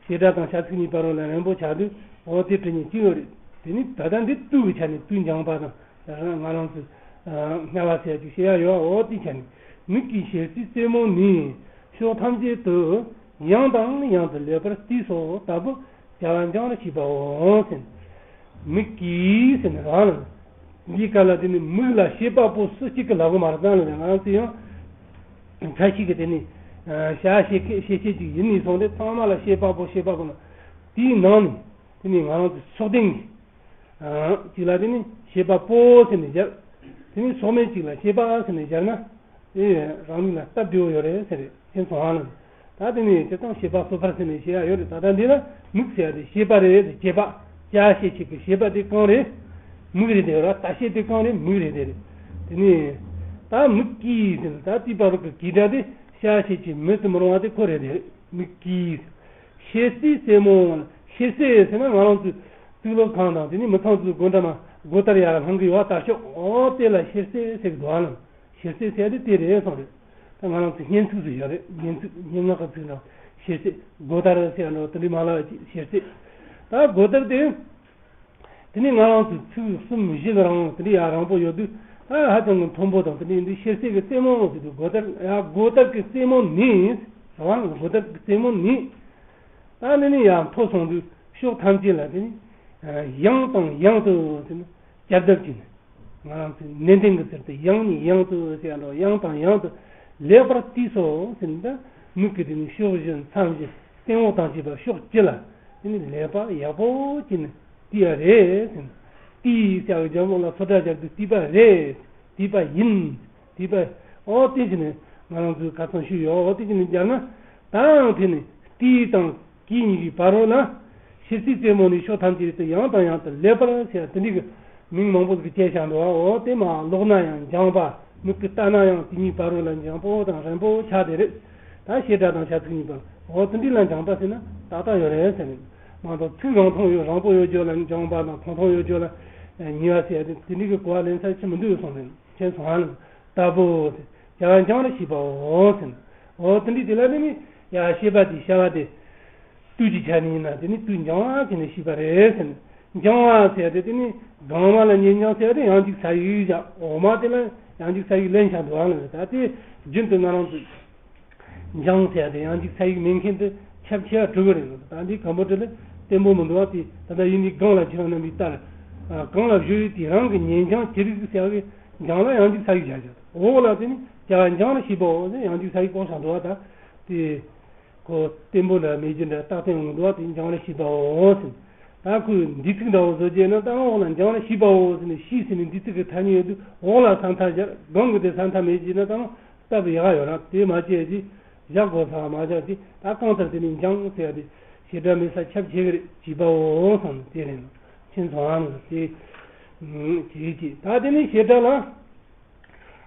བྱེད་སྒྲ་དང་བྱ་ཚིག་གཉིས་བར་ལ་རིང་པོ་ཆགས་དུས་འོ་དེ་དྲི་ཉེ་ཅི་ཡོད་རེད། དེ་ནི་ད་ལྟ་འདི་དུས་ཀྱི་ཆ་ནས་དུས་འགྱངས་པ་དང་ང་རང་ཚོས་སྔ་བ་ཟེར་རྒྱུ་བཤད་ཡ་ཡོད། འོ་དེ་ཆ་ནས་མིག་གི་ཞལ་རྩེ་རྩེ་མོ་ནས་ཕྱོགས་ཐམས་ཅད་དུ་ཡང་དང་ཡང་དུ་ལེགས་པར་བལྟས་སོ་ལྟ་བུ་བྱ་བ་འགྱངས་རེ་བྱེད་པའོ་ཟེར། མིག་གིས་ཟེར་ནས་རང་ལ། འདིའི་སྐབས་ལ་དེ་ནི་མིག་ལ་བྱེད་པ་པོ་སུ་གཅིག་གི་ལབ་གི་མ་རེད་ཙང་ལ་ང་རང་ཚོ་ཡང་ཁ་ཤས་ཀྱིས་དེ་ནི་བྱ་བྱེད་མཁན་བྱེད་བྱེད་ཅིག་ཡིན་ནས་སོང་སྟེ་ཚང་མ་ལ་བྱེད་པ་པོ་བྱེད་པ་པོ་ལ་དེའི་ནང་ནས་དེ་ནི་ང་རང་ཚོ་སྲོག་ལྡན་གྱི་གཅིག་ལ་དེ་ནི་བྱེད་པ་པོ་ཟེར་ནས་སྦྱར། དེ་ནི་སྲོག་མེད་གཅིག་ལ་བྱེད་པ་ཟེར་ནས་སྦྱར་ན། ཨེ། རང་ལུགས་ལ་སྟབས་བདེ་བོ་ཡོད་རེད་ཟེར་རེད་ཁྱེད་ཚོ་ཧང་ལ། ད་དེ་ནས་དེ་དང་བྱེད་པ་སོ་ཕར་ཟེར་ནས་བཤད་ཡ་ཡོད་རེད། ད་ལྟ་འདི་ལ་མིག་ཟེར་ཡ་དེ་བྱེད་པ་རེད་དེ་བྱེད་པ། བྱ་བྱེད་བྱེད་ཀྱི་བྱེད་པ་དེ་གང་རེད། མིག་རེད་དེ་ར་ལྟ་བྱེད་དེ་གང་རེད། མིག་རེད་དེ་རེད། དེ་ནས་ད་མིག་གིས་ཟེར་ན་ད་དེའི་བར་གྱི་གི་སྒྲ་དེ་བྱ་བྱེད་ཀྱི་མེད་དུ་མི་རུང་བ་དེ་ཁོ་རེད་དེ་རེད། མིག་གིས། ཞལ་རྩེ་རྩེ་མོ། ཞལ་རྩེ་ཟེར་ན་ང་རང་ཚོའི་གཙུག་ལག་ཁང་དང་དེ་ནས་མི་ཚང་ཚོའི་སྒོ་འགྲམ་སྒོ་ལྟར་ཡར་ལྷང་གི་ཡོད་ལྟར་ཤོག་འོ་དེ་ལ་ཞལ་རྩེ་ཟེར་གི་འདུག་ཨ་ལ། ཞལ་རྩེ་ཟེར་དེ་དེ་རེད་སོང་རེད། ད་ང་རང་ཚོ་སྙན་ཚིག་ཟེར་ཡོད་རེད། སྙན་ཚིག་སྙན་ངག་གི་ཚིག་འདྲ། ཞལ་རྩེ། སྒོ་ལྟར་ཟེར་འགྲོ་དེ་འདྲའི་མ་ལ་ཅིག་ཞལ་རྩེ། ད་སྒོ་ལྟར་དེ། དེ་ནས་ང་རང་ཚོ་ཚིག་གསུམ་བཞི་གི་རང་དེ་འདྲའི་ཡ་རིང་པོ་ཡོད་དུས་ད་ཧ་ཅང་གི་མཐོན་པོ་དང་དེ་འདྲའི་འདི་ཞལ་རྩེ་གི་རྩེ་མོ་ཟེར་དུས་སྒོ་ལྟར་ཡ་སྒོ་ལྟར་གི་རྩེ་མོ་ནས་རང་སྒོ་ལྟར་གི་རྩེ་མོ་ནས། ད་ནི་ནི་ཡང་མཐོ་སོང་དུས་ཕྱོགས་ཐམས་ཅད་ལ་དེ་ནི་ཡང་དང་ཡང་དུ་དེ་ནི་བསྐྱར་ལྡབ་ཀྱིས་ནི། ང་རང་ཚོའི་ནན་ཏན་གྱི་ཟེར་ཏེ་ཡང་ནས་ཡང་དུ་ཟེར་ཡང་འགྲོ་ཡང་དང་ཡང་དུ་ལེགས་པར་བལྟས་སོ་ཟེར་ནས་ད་མིག་གིས་དེ་ནི་ཕྱོགས་བཞི་མཚམས་བཞི་སྟེང་འོག་དང་བཅས་པ་ཕྱོགས་བཅུ་ལ་དེ་ནི་ལེགས་པར་ཡག་པོ་བྱས་ནས་བལྟས་ཡ་རེད་ཟེར་ནས། བལྟས་ཟེར་བའི་རྒྱབ་ལོགས་ལ་སོ་སྒྲ་སྦྱར་དུས་བལྟས་པ་རེད། བལྟས་པ་ཡིན། བལྟས་པ། ཨོ་དེ་བྱས་ནས་ང་རང་ཚོས་ཁ་ཚང་ཞུས་ཡོད། ཨོ་དེ་བྱས་ནས་སྦྱར་ན་དང་དེ་ནི་བལྟས་དང་། གི་གཉིས་ཀྱི་བར་རོ་ན། ཞལ་རྩེ་རྩེ་མོ་ནས་ཕྱོགས་ཐམས་ཅད་དུ་ཡང་དང་ཡང་དུ་ལེགས་པར་ཟེར་དེ་འདྲའི་གི་མིང་མང་པོ་ཟིག་བཅས་བཞག་འདུག་འོ་དེ་མ་ཀློག་ན་ཡང་འགྱངས་པ། མིག་གིས་ལྟ་ན་ཡང་དེ་གཉིས་བར་རོ་ལ་འགྱངས་པོ་དང་རན་པོ་ཆགས་དེ་རེད། ད་བྱེད་སྒྲ་དང་བྱ་ཚིག་གཉིས་པ་འོ་དེ་འདྲའི་ལ་འགྱངས་པ་ཟེར་ན་ཏག་ཏག་ཡོད་རེད་ཟེར་ནས། མ་གཏོགས་ཚིག་རིང་ཐུང་ཡོད་རིང་པོ་ཡོད་རྒྱུ་ལ་འགྱངས་པ་དང་ཐུང་ཐུང་ཡོད་རྒྱུ་ལ་ཉེ་བ་ཟེར་དེ་དེ་འདྲའི་གི་གོ་བ་ལེན་ས་ཅི་མི་འདུག་གསུངས་ནས་མཁྱེན་སོང་ཨ་ནི། ལྟ་བུ། བྱ་བ་འགྱངས་རེ་བྱེད་པའོ་ཟེར་ན། འོ་དེ་འདྲའི་དེ་ལ་ནི་ནི་ཡ་བྱེད་པ་དེ་བྱ་བ་དེ། དུས་ཀྱི་ཆ་ནས་ཡིན་ན་དེ་ནི་དུས་འགྱངས་པ་བྱས་ནས་བྱས་པ་རེད་ཟེར་ནས། འགྱངས་པ་ཟེར་ཏེ་དེ་ནི་གང་མ་ལ་ཉེ་འགྱངས་ཟེར་ཏེ་ཡང་འཇིག་ས་ཡིག་བཞག་འོག་མ་དེ་ལ་ཡང་འཇིག་ས་ཡིག་ལེན་བྱ་འདུག་ཨ་ལ་ད་དེ་རྒྱུན་དུ་ང་རང་ཚོ་འགྱངས་ཟེར་ཏེ་ཡང་འཇིག་ས་ཡིག་མེད་མཁན་དེ་ཁྱབ་ཆེ་བ་གྲུབ་པ་རེད། ད་འདི་གང་པོ་དེ་ལ་བརྟན་པོ་མི་འདུག་བ་དེ་ད་ལྟ་ཡིན་ནི་གང་ལ་བྱེད་རྣམ་པའི་ལྟར། གང་ལ་བཞུགས་ཡོད་དེ་རང་གི་ཉེ་འགྱངས་ཅི་རིགས་ཟེར་བའི་འགྱངས་ལ་ཡང་འཇིག་ས་ཡིག་བཞག་བཞག་འོག་ལ་དེ་ནི་བྱ་བ་འགྱངས་རེ་བྱེད་པའོ་ཟེར་ཡང་འཇིག་ས་ཡིག་ལྐོག་བཞག་འདུག་བ་ད་དེ། ཁོ་བརྟན་པོ་འདྲ་མེད་རྒྱུ་འདྲ་རྟག་བརྟན་འོང་འདུག་བ་དེ་འགྱངས་རེ་བྱེད་པའོ་ཟེར། ད་ཁོས་འདི་ཚིག་འདྲ་བོ་བཟོ་རྒྱུ་ན་ད་འོག་ལ་འགྱངས་རེ་བྱེད་པའོ་ཟེར་ནས་བྱས་ཟེར་ནས་འདི་ཚིག་གི་ཐ་སྙད་ཡོད་དུས་འོག་ལ་ས་མཐའ་སྦྱར་སྒང་གི་དེ་ས་མཐའ་མེད་རྒྱུ་ན་ད་སྟབས་ཡག་ཡོད་ར་དེ་མ་བྱས་ཀྱི་བཞག་དགོས་ས་མ་བཞག་ཅིག་ད་གང་ལྟར་དེ་ནི་འགྱངས་ཟེར་ཡ་དེ་བྱེད་སྒྲ་མེད་ས་ཁྱབ་ཆེ་གི་རེད་བྱེད་པའོ་གསུངས་ནས་དེ་རེད་ན་མཁྱེན་སོང་ཨ་ནི་དེ་བྱེད་ཀྱི་ད་དེ་ནི་བྱེད་སྒྲ་ལ།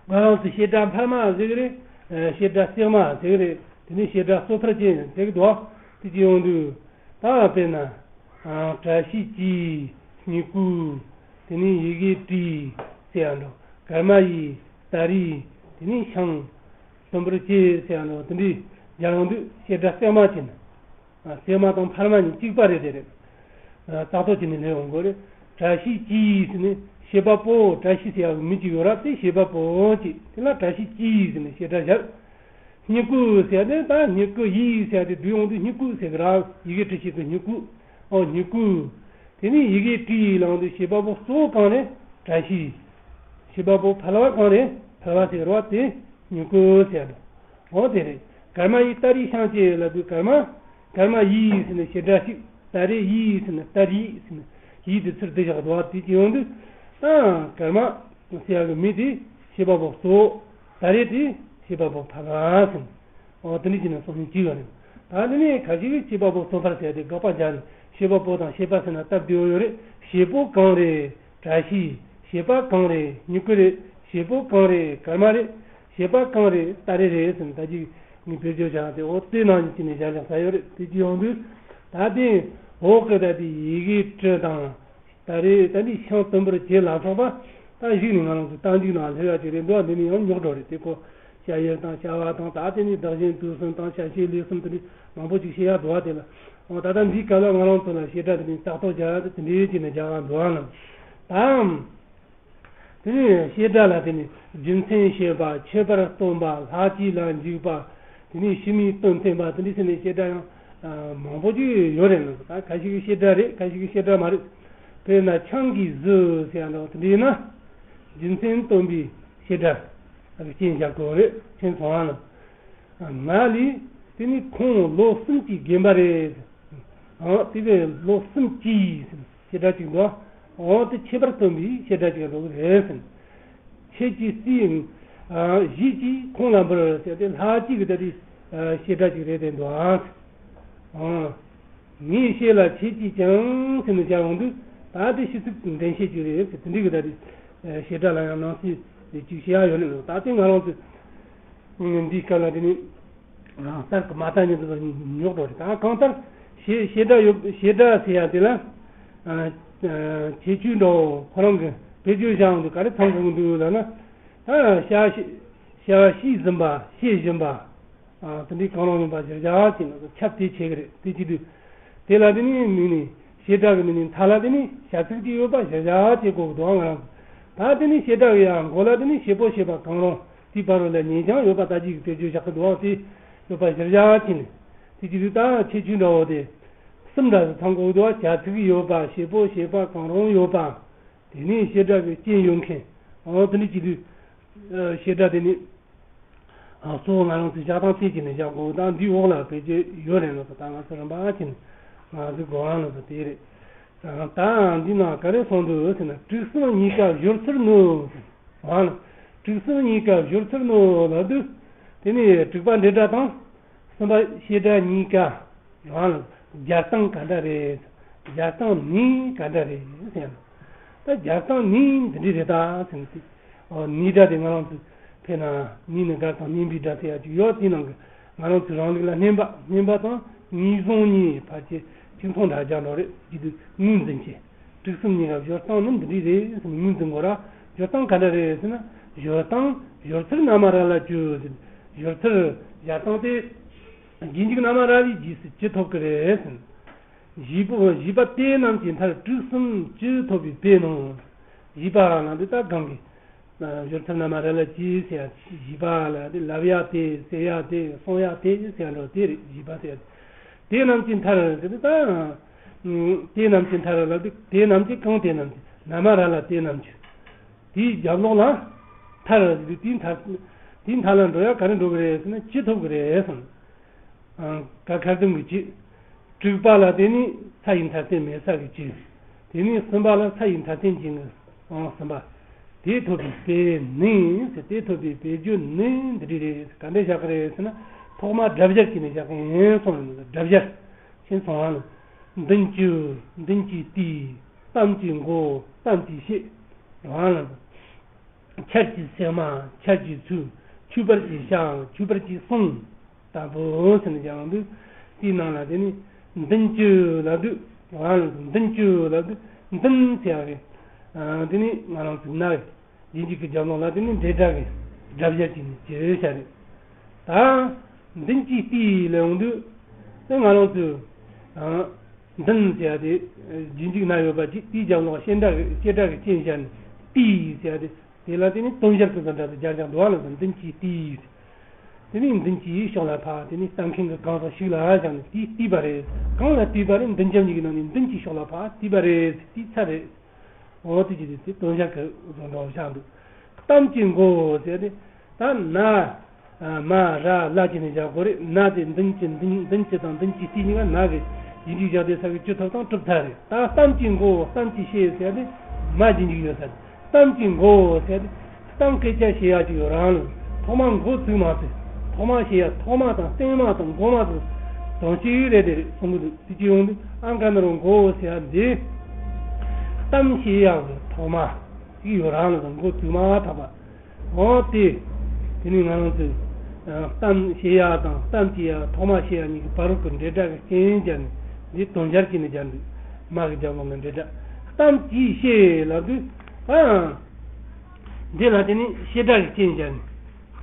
ང་རང་ཚོ་བྱེད་སྒྲ་འཕར་མ་ཟེར་གི་རེད། བྱེད་སྒྲ་བརྩེགས་མ་ཟེར་གི་རེད། དེ་ནས་བྱེད་སྒྲ་གཙོ་ཕལ་ཅན་ཟེར་གི་འདུག་དེ་ཅི་ཡོང་དུས་ད་དཔེར་ན། བཀྲ་ཤིས་ཀྱི། སྨྱུ་གུ། དེ་ནས་ཡི་གེ་བྲིས་ཟེར་ཡ་འགྲོ། ཀརྨ་ཡི། ཏཱ་རེ། དེ་ནས་ཤིང་། དུམ་བུར་གྱི་ཟེར་ཡ་འགྲོ་དེ་འདྲའི་སྦྱར་ཡོང་དུས་བྱེད་སྒྲ་བརྩེགས་མ་བྱས་ན། བརྩེགས་མ་དང་འཕར་མ་གཉིས་གཅིག་པ་རེད་དེ་རེད། རྩ་ཐོག་གཅིག་ནས་སླེབས་ཡོང་དགོས་རེད། བཀྲ་ཤིས་ཀྱིས་ཟེར་ནས་བྱེད་པ་པོ་བཀྲ་ཤིས་ཟེར་ཡག་མི་གཅིག་ཡོད་ར་དེ་བྱེད་པ་པོ་གཅིག་དེ་ལ་བཀྲ་ཤིས་ཀྱིས་ཟེར་ནས་བྱེད་སྒྲ་བཞག་སྨྱུ་གུ་ཟེར་ནས་ད་སྨྱུ་གུ་ཡིས་ཟེར་ཏེ་བསྡུས་ཡོང་དུས་སྨྱུ་གུ་ཟེར་གི་ར་ཡི་གེ་བྲི་བྱེད་ཀྱི་སྨྱུ་གུ། ཨོ་སྨྱུ་གུ། དེ་ནས་ཡི་གེ་བྲིས་ལངས་དུས་བྱེད་པ་པོ་གཙོ་བོ་གང་རེད་བཀྲ་ཤིས། བྱེད་པ་པོ་ཕལ་བ་གང་རེད་ཕལ་བ་ཟེར་གི་ར་དེ་སྨྱུ་གུ་ཟེར་ར། འོ་དེ་རེད། ཀརྨ་ཡི་ཏཱ་རེ་ཤིང་བཅད་ལབ་དུས་ཀརྨ། ཀརྨ་ཡིས་ཟེར་ནས་བྱེད་སྒྲ་གཅིག་ཏཱ་རེ་ཡིས་ཟེར་ནས་ཏཱ་རེ་ཟེར་ནས་ ཡིད་དེ་ཚུར་བསྡུ་བཞག་འདུག་བ། དེ་ཅི་ཡོང་དུས་ད་ཀརྨ་ཟེར་ཡག་གི་མི་དེ་ཤེས་པ་པོ་གཙོ་བོ། ད་རེས་དེ་ཤེས་པ་པོ་ཐ་ལ་ཟེར། འོ་དེ་འདྲ་བྱས་ནས་གསུང་མཁན་གཅིག་ཡོད་རེད། ད་དེ་ནས་ཁ་ཅིག་གིས་ཤེས་པ་པོ་གཙོ་ཕལ་ཟེར་ཏེ་དགག་པ་རྒྱག་ནས། ཤེས་པ་པོ་དང་ཤེས་པ་ཟེར་ན་སྟབས་བདེ་བོ་ཡོད་རེད། ཤེས་པོ་གང་རེད། བཀྲ་ཤིས། ཤེས་པ་གང་རེད། སྨྱུ་གུ་རེད། ཤེས་པོ་གང་རེད། ཀརྨ་རེད། ཤེས་པ་གང་རེད། ད་རེས་རེད་ཟེར་ནས་ད་ཅིག་ངས་བེད་སྤྱོད་བྱས་ཏེ། འོ་དེ་ནང་བཞིན་བྱས་ནས་བཞག་བཞག་ས་ཡོད་རེད། དེ་ཅི་ཡོང་དུས་ད་དེ་འོག་གི་ད་དེ་ཡི་གེ་དྲུག་དང་། ད་རེས་ད་ནི་ཤིང་དུམ་བུར་གྱེས་ལ་སོགས་པ་ད་གཞུག་ནས་ང་རང་ཚོ་རྟགས་འཇུག་ནང་སླེབས་ཡག་ཅིག་རེད་འདུག་བ། འདི་ནི་ཡང་རྙོག་དྲ་རེད། དེ་ཁོ་བྱ་ཡུལ་དང་བྱ་བ་དང་། ད་དེ་ནི་བདག་གཞན་དུས་གསུམ་དང་བྱ་བྱེད་ལས་གསུམ་དེ་འདྲ་མང་པོ་ཅིག་བཤད་ཡག་འདུག་བ། དེ་ལ་འོ་ད་ལྟ་འདིའི་སྐབས་ལ་ང་རང་ཚོ་ལ་བྱེད་སྒྲ་དེ་ནི་རྟགས་ཐོག་སྦྱར་ཡག་དེ་འདྲའི་ཅིག་ནས་སྦྱར་བ་འདུག་བ་ལ། ད་དེ་ནས་བྱེད་སྒྲ་ལ་དེ་ནས་རྒྱུ་མཚན་བཤད་པ། ཁྱད་པར་སྟོན་པ། ལྷག་བཅས་ལ་འཇུག་པ། དེ་ནས་ཕྱི་མའི་དོན་བསྟན་པ། དེ་འདྲ་བྱས་ནས་བྱེད་སྒྲ་ཡང་མང་པོ་ཅིག་ཡོད་རེད་ལ། ད་ཁ་ཤས་ཀྱིས་བྱེད་སྒྲ་རེད། ཁ་ཤས་ཀྱིས་བྱེད་སྒྲ་མ་རེད། དཔེར་ན་ཆང་གིས་བཟི་ཟེར་ཡག་འདྲ་བོ་དེ་འདྲ་ཡིན་ན། རྒྱུ་མཚན་སྟོན་པའི་བྱེད་སྒྲ་ལ་རྐྱེན་བཞག་དགོས་རེད། མཁྱེན་སོང་ང་ལ། ང་ལས་དེ་ནི་ཁོང་ལོ་གསུམ་གྱིས་རྒན་པ་རེད། ཨང་། དེ་བས་ལོ་གསུམ་གྱིས་ཟེར་བྱེད་སྒྲ་ཅིག་འདུག་ཨང་། དེ་ཁྱད་པར་སྟོན་པའི་བྱེད་སྒྲ་ཅིག་འགྲོ་གི་རེད་ཟེར། ཁྱེད་ཀྱིས་སྲིད། ཨ། གཞིས་ཀྱིས་ཁོང་ལ་འབུལ་ཟེར་ཏེ་ལྷག་བཅས་ཀྱི་ད་དེ་བྱེད་སྒྲ་ཅིག་རེད་དེ་འདུག་ཨང་། ཨང་། ངས་བཤད་ལ་ཁྱེད་ཀྱིས་ཀྱང་ཟེར་ནས་བྱ་འོང་དུས་ད་དེ་ཕྱི་ཚིག་འདྲེན་བྱེད་ཅིག་རེད་ཟེར། དེ་འདྲའི་གི་ད་དེ་བྱེད་སྒྲ་ལ་ཡང་ནང་གསེས་ཅིག་བྱེད་ཡག་ཡོད་ནི་འདུག་ད་དེ་ང་རང་ཚོས་འདིའི་སྐབས་ལ་དེ་ནི་རང་ལྟར་གྱི་མ་ལྟ་ཉིད་དུ་རྙོག་དྲ་རེད། ད་གང་ལྟར་བྱེད་བྱེད་སྒྲ་ཡོད། བྱེད་སྒྲ་ཟེར་ཡག་དེ་ལ་ཨ་ཁྱད་ཆོས་འདྲ་བོ་ཁོ་རང་གི་བེད་སྤྱོད་བྱ་འོང་དུས་ག་རེ་མཚོན་དགོས་ཀྱི་འདུག་ལབ་ན། ད་བྱ་བྱ་བྱས་ཟིན་པ། བྱེད་བཞིན་པ། ཨ། དེ་འདྲའི་གང་རུང་ཡིན་པ་གཞིར་བཞག་བྱས་ན་ཁྱབ་བརྡལ་བྱེད་ཀྱི་རེད། དེ་བྱེད་དུས་དེ་ལ་དེ་ནི་མིང་ནི་བྱེད་སྒྲ་གི་མིང་ནི་མཐའ་ལ་དེ་ནི་བྱ་ཚིག་ཅིག་ཡོད་པ་གཞིར་བཞག་བྱེད་དགོས་ཀྱི་འདུག་ང་རང་ཚོ། ད་དེ་ནི་བྱེད་སྒྲ་གི་ཡང་མགོ་ལ་དེ་ནི་བྱེད་པོ་བྱེད་པ་གང་རུང་དེའི་བར་རུ་ལ་ཉེ་རྐྱང་ཡོད་པ་ལྟ་ཅི་ཞིག་བེད་སྤྱོད་བཞག་གི་འདུག་དེ་ཡོད་པ་གཞིར་བཞག་བྱས་ནས། དེ་བྱེད་དུས་ད་ཁྱད་ཆོས་འདྲ་བོ་དེ་གསུམ་འདྲ་ཞིག་མཚོན་དགོས་ཀྱི་འདུག་བྱ་ཚིག་ཡོད་པ། བྱེད་པོ་བྱེད་པ་གང་རུང་ཡོད་པ། དེ་ནས་བྱེད་སྒྲ་གི་རྐྱེན་ཡོད་མཁན། འོ་དེ་འདྲ་བྱེད་དུས་བྱེད་སྒྲ་དེ་ནི་གཙོ་བོ་ང་རང་ཚོས་བཞག་སྟངས་དེ་བྱས་ནས་བཞག་དགོས། ད་འདིའི་འོག་ལ་བེད་སྤྱོད་ཡོད་རེད་ལབ་སོང་། ད་ང་ཚོ་རིམ་པ་བྱས་ནས་ང་ཚོའི་གོ་རིམ་ལབ་སོང་། དེ་རེད། ད་འདི་ན་ག་རེ་གསུངས་འདུག་ཟེར་ན། དྲུག་གསུམ་གཉིས་ཀ་སྦྱོར་ཚུལ་ནི། འོ་ན་དྲུག་གསུམ་གཉིས་ཀ་སྦྱོར་ཚུལ་ནི་ལབ་དུས་དེ་ནི་དྲུག་པ་འབྲེལ་སྒྲ་དང་། གསུམ་པ་བྱེད་སྒྲ་གཉིས་ཀ་རང་ལ་སྦྱར་སྟངས་ག་འདྲ་རེད། སྦྱར་སྟངས་ནི་ག་འདྲ་རེད་ཟེར་ན། ད་སྦྱར་སྟངས་ནི་འདི་འདྲ་རེད་ད་ཟེར་ན། དེ་ཨོ་ནི་སྒྲ་དེ་ང་རང་ཚོས་དཔེར་ན་ནི་ནི་དགར་དང་སྙན་པའི་སྒྲ་ཟེར་ཡག་ཅིག་ཡོད། དེའི་ནང་གི་ང་རང་ཚོའི་རང་ལུགས་ལ་སྙན་པ། སྙན་པ་དང་ངེས་བཟུང་གཉིས་ཕལ་ཆེར་གཅིག་མཚུངས་འདྲ་སྦྱར་འགྲོ་རེད། ཅི་སྟེ་ངོས་འཛིན་བྱེད། དྲུག་གསུམ་གཉིས་ཀ་སྦྱོར་སྟངས་ནི་འདི་འདྲ་རེད་ཟེར་ནས་ངོས་འཛིན་དགོས་ར། སྦྱོར་སྟངས་ག་འདྲ་རེད་ཟེར་ན། སྦྱོར་སྟངས་སྦྱོར་ཚུལ་ན་མ་ར་ལ་བཅུ་ཟེར། སྦྱོར་ཚུལ་སྦྱར་སྟངས་དེ་རྗེས་འཇུག་ན་མ་ར་ལའི་རྗེས་སུ་བཅུ་ཐོབ་ཀྱི་རེད་ཟེར། བཞི་པོ་བཞི་པ་དེ་རྣམས་ཀྱི་མཐར་དྲུག་གསུམ་བཅུ་ཐོབ་པའི་དཔེ་ནང་། བཞི་པ་ལ་འདི་ལྟར་གང་གི་སྦྱོར་ཚུལ་ན་མ་ར་ལ་བཅུ་ཟེར་ཡག་བཞི་པ་ལ་འདི་ལབ་ཡག་དེ། ཟེར་ཡག་དེ། གསུང་ཡག་དེ་ཟེར་ཡག་འདྲ་བོ་དེ་རེད། བཞི་པ་ཟེར་ཡག་དེ། དེ་རྣམས་ཀྱི་མཐར་ཟེར་དུས་ད། དེ་རྣམས་ཀྱི་མཐར་ལབ་དུས་དེ་རྣམས་ཀྱི་གང་དེ་རྣམས་ཀྱི་ན་མ་ར་ལ་དེ་རྣམས་ཀྱི། དེའི་རྒྱབ་ལོགས་ལ་མཐར་ཟེར་དུས་དེའི་མཐར། དེའི་མཐའ་ལ་འགྲོ་ཡག་ག་རེ་འགྲོ་གི་རེད་ཟེར་ན་བཅུ་ཐོབ་ཀྱི་རེད་གསུངས། ཨང་། ག་ཁ་སྡུམ་གྱི་བཅུ། དྲུག་པ་ལ་དེ་ནི་ས་ཡི་མཐའ་རྟེན་མེད་ས་གི་བཅུ། དེ་ནས་གསུམ་པ་ལ་ས་ཡི་མཐའ་རྟེན་ཅན་གྱི་ཨང་གསུམ་པ། དེ་ཐོབ་པའི་དཔེ་ནི་ཟེར། དེ་ཐོབ་པའི་དཔེ་བརྗོད་ནི་འདི་འདྲ་རེད། ག་འདྲ་བཞག་གི་རེད་ཟེར་ན། ཐོག་མ་སྒྲ་སྦྱར་གྱིས་ནི་བཞག་གི་ཡིན་གསུངས་ཡོད། སྒྲ་སྦྱར། ཕྱིན་སོང་ང་། མདུན་གྱི། མདུན་གྱི་དུས། གཏམ་གྱི་མགོ། གཏམ་གྱི་ཤད། རང་ལ། ཆར་གྱིས་བསྲེགས་མ། ཆར་གྱིས་ཚུགས། ཆུ་བར་གྱིས་བཞག་ཆུ་བར་གྱིས་སོང་། ལྟ་བུ་ཟེར་ནས་ཀྱང་འདུག་དེའི་ནང་ལ་དེ་ནི་མདུན་གྱི་ལབ་དུས། རང་ལ་མདུན་གྱི་ལབ་དུས་མདུན་ཟེར་ཡག་གི། དེ་ནི་ང་རང་ཚོའི་ན་གི་རྗེས་འཇུག་གི་རྒྱབ་ལོགས་ལ་དེ་ནི་འབྲེལ་སྒྲ་གི་སྒྲ་སྦྱར་གྱིས་ནི་བྱས་བཞག་རེད། ད་མདུན་གྱི་དུས་ལ་ཡོང་དུས་དེ་ང་རང་ཚོས། མདུན་ཟེར་ཡག་དེ་རྗེས་འཇུག་ན་ཡོད་པ་ཅིག་དེའི་རྒྱབ་ལོགས་བྱེད་སྒྲ་གི། བྱེད་སྒྲ་གི་རྐྱེན་བཞག་ནས་དུས་ཟེར་ཡག་དེ། དེ་ལ་དེ་ནི་དོན་སྦྱར་གྱི་བཟོ་འདྲ་དུ་སྦྱར་ཀྱང་འདུག་བ་ལ། མདུན་གྱི་དུས། དེ་ནི་མདུན་གྱི་ཕྱོགས་ལ་ཕར། དེ་ནི་ལྟ་མཁན་གྱི་གང་ཟག་ཞིག་ལ་བཞག་ནས་དེས་བསྡུས་པ་རེད། གང་ལ་བསྡུས་པ་རེད། མདུན་རྒྱབ་གཉིས་ཀྱི་ནང་ནས་མདུན་གྱི་ཕྱོགས་ལ་ཕར་བསྡུས་པ་རེད། དེའི་ཚད་རེད། འོ་དེ་ཅི་སྟེ་དེ་དོན་སྦྱར་གྱི་བཟོ་འདྲ་བཞག་འདུག་གཏམ་གྱི་མགོ་ཟེར་ཏེ། ད་ན་མ་ར་ལ་བྱས་ནས་བཞག་དགོས་རེད། ན་དེ་མདུན་གྱི། མདུན། མདུན་གྱི་དང་མདུན་གྱི་དུས་གཉིས་ཀ་ན་གི་ རྗེས་འཇུག་བཞག་དེ་ས་གི་ཅི་ཐོབ་དང་གྲུབ་མཐའ་རེད། ད་གཏམ་གྱི་མགོ་བོ་གཏམ་གྱི་ཤེས་ཟེར་ཏེ་མ་རྗེས་འཇུག་ཡོད་ས་རེད། གཏམ་གྱི་མགོ་བོ་ཟེར་ཏེ་གཏམ་སྐད་ཆ་བཤད་ཡག་ཅིག་ཡོད་རང་ལ་ཐོག་མ་མགོ་བཙུགས་མ་ཟེར། ཐོག་མ་བཤད་ཡག་ཐོག་མ་དང་སྟེང་མ་དང་མགོ་མ་དང་དོན་གཅིག་རེད་དེ་རེད་གསུང་གི་འདུག་དེ་ཅི་ཡོང་དུས་ཨང་ཀ་ན་རོ་མགོ་བོ་ཟེར་ཡག་འདི་གཏམ་བཤད་ཡག་གི་ཐོག་མ་ཅིག་ཡོད་རང་ལ་དང་མགོ་བཙུགས་མ་ཐག་པ། འོ་དེ། དེ་ནི་ང་རང་ཚོས་ཨ་གཏམ་བཤད་ཡག་དང་གཏམ་གྱི་ཡག་ཐོག་མ་བཤད་ཡག་གཉིས་ཀྱི་བར་དུ་འབྲེལ་སྒྲ་གི་རྐྱེན་སྦྱར་ནས་འདི་དོན་སྦྱར་གྱིས་ནི་སྦྱར་འདུག་མ་གི་རྒྱབ་ལོགས་ལ་འབྲེལ་སྒྲ། གཏམ་གྱི་བཤད་ལབ་དུས་ཨ། འདི་ལ་དེ་ནི་བཤད་སྒྲ་གི་རྐྱེན་སྦྱར་ནས།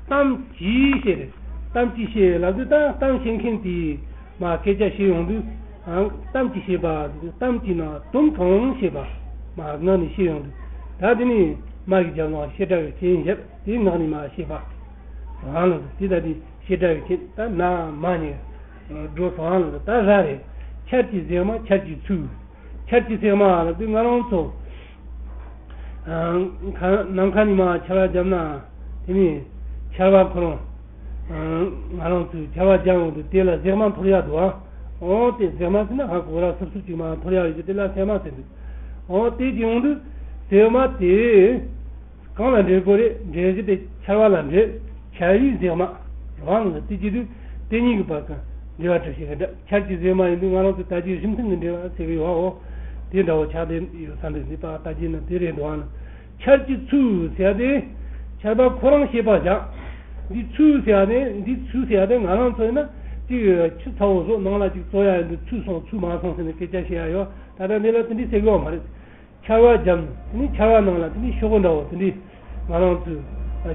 གཏམ་གྱི་བཤད་རེད། གཏམ་གྱི་བཤད་ལབ་དུས་ད་གཏམ་བཤད་མཁན་དེས་མ་སྐད་ཆ་བཤད་ཡོང་དུས་ཨ་གཏམ་གྱི་བཤད་པ་གཏམ་གྱི་ནང་དོན་གང་བཤད་པ་མ་ངག་ནས་བཤད་ཡོང་དུས་ད་དེ་ནི་མ་གི་རྒྱབ་ལོགས་བཤད་སྒྲ་གི་རྐྱེན་བཞག་དེ་ངག་ནས་མ་བཤད་པ། རང་ལ་དེ་ད་དེ་བཤད་སྒྲ་གི་རྐྱེན་ད་ན་མ་ནས་འགྲོ་སོང་ལ་ད་ར་རེད། ཆར་གྱི་ཟེགས་མ་ཆར་གྱི་ཚུལ། ཆར་གྱི་ཟེགས་མ་ལ་དེ་ང་རང་ཚོ་ཨ་ཁ་ནམ་མཁའ་ནས་མ་ཆར་པ་བརྒྱབ་ན་དེ་ནི་ཆར་པ་ཁོ་རང་ང་རང་ཚོས་ཆར་པ་བརྒྱབ་ཡོང་དུས་དེ་ལ་ཟེགས་མ་འཐོར་ཡག་འདུག་ཨ། འོ་དེ་ཟེགས་མ་ཟེར་ན་ཧ་གོ་ར་སིབ་སིབ་ཅིག་མ་འཐོར་ཡག་ཡོད་ཀྱི་དེ་ལ་ཟེགས་མ་ཟེར་འདུག་འོ་དེ་ཅི་ཡོང་དུས་ཟེགས་མ་དེ་གང་ལ་འབྲེལ་དགོས་རེད། འབྲེལ་གཞི་དེ་ཆར་པ་ལ་འབྲེལ། ཆར་པའི་ཟེགས་མ་རང་ལ་དེ་ཅི་དུས་དེ་གཉིས་ཀྱི་བར་གྱི་འབྲེལ་བ་གྲུབ་ཤེས་ཀྱི་འདྲ། ཆར་གྱི་ཟེགས་མ་ཡིན་དུས་ང་རང་ཚོ་ད་ཅི་རིམ་མཐུན་གྱི་འབྲེལ་བ་ཟེར་གྱི་ཡོད་འོ། དེ་འདྲ་བོ་ཆགས་བསྡད་ཡོད་ས་འདུག་འདི་པ་ལྟ་རྒྱུ་ན་དེ་རེད་འདུག་ཨ་ན། ཆར་གྱི་ཚུལ་ཟེར་ཏེ། ཆར་པ་ཁོ་རང་བཤད་པ་བཞག་འདི་ཚུལ་ཟེར་ཏེ་འདི་ཚུལ་ཟེར་ཏེ་ང་རང་ཚོ་ཡིན་ན་ཅིག་ཆུ་ཚ་བོ་བཟོ་ནང་ལ་ཅིག་བཙོ་ཡ་ཡིན་དུས་ཚུལ་སོང་ཚུལ་མ་སོང་ཟེར་ནས་སྐད་ཆ་བཤད་ཡ་ཡོད། ད་ལྟ་འདི་ལ་དེ་འདྲའི་ཟེར་གི་ཡོད་མ་རེད། ཆར་པ་བརྒྱབ་ནས་དེ་ནས་ཆར་པ་ནང་ལ་དེ་ནས་ཤོག་གུ་འདྲ་བོ་དེ་འདྲའི་ང་རང་ཚོས་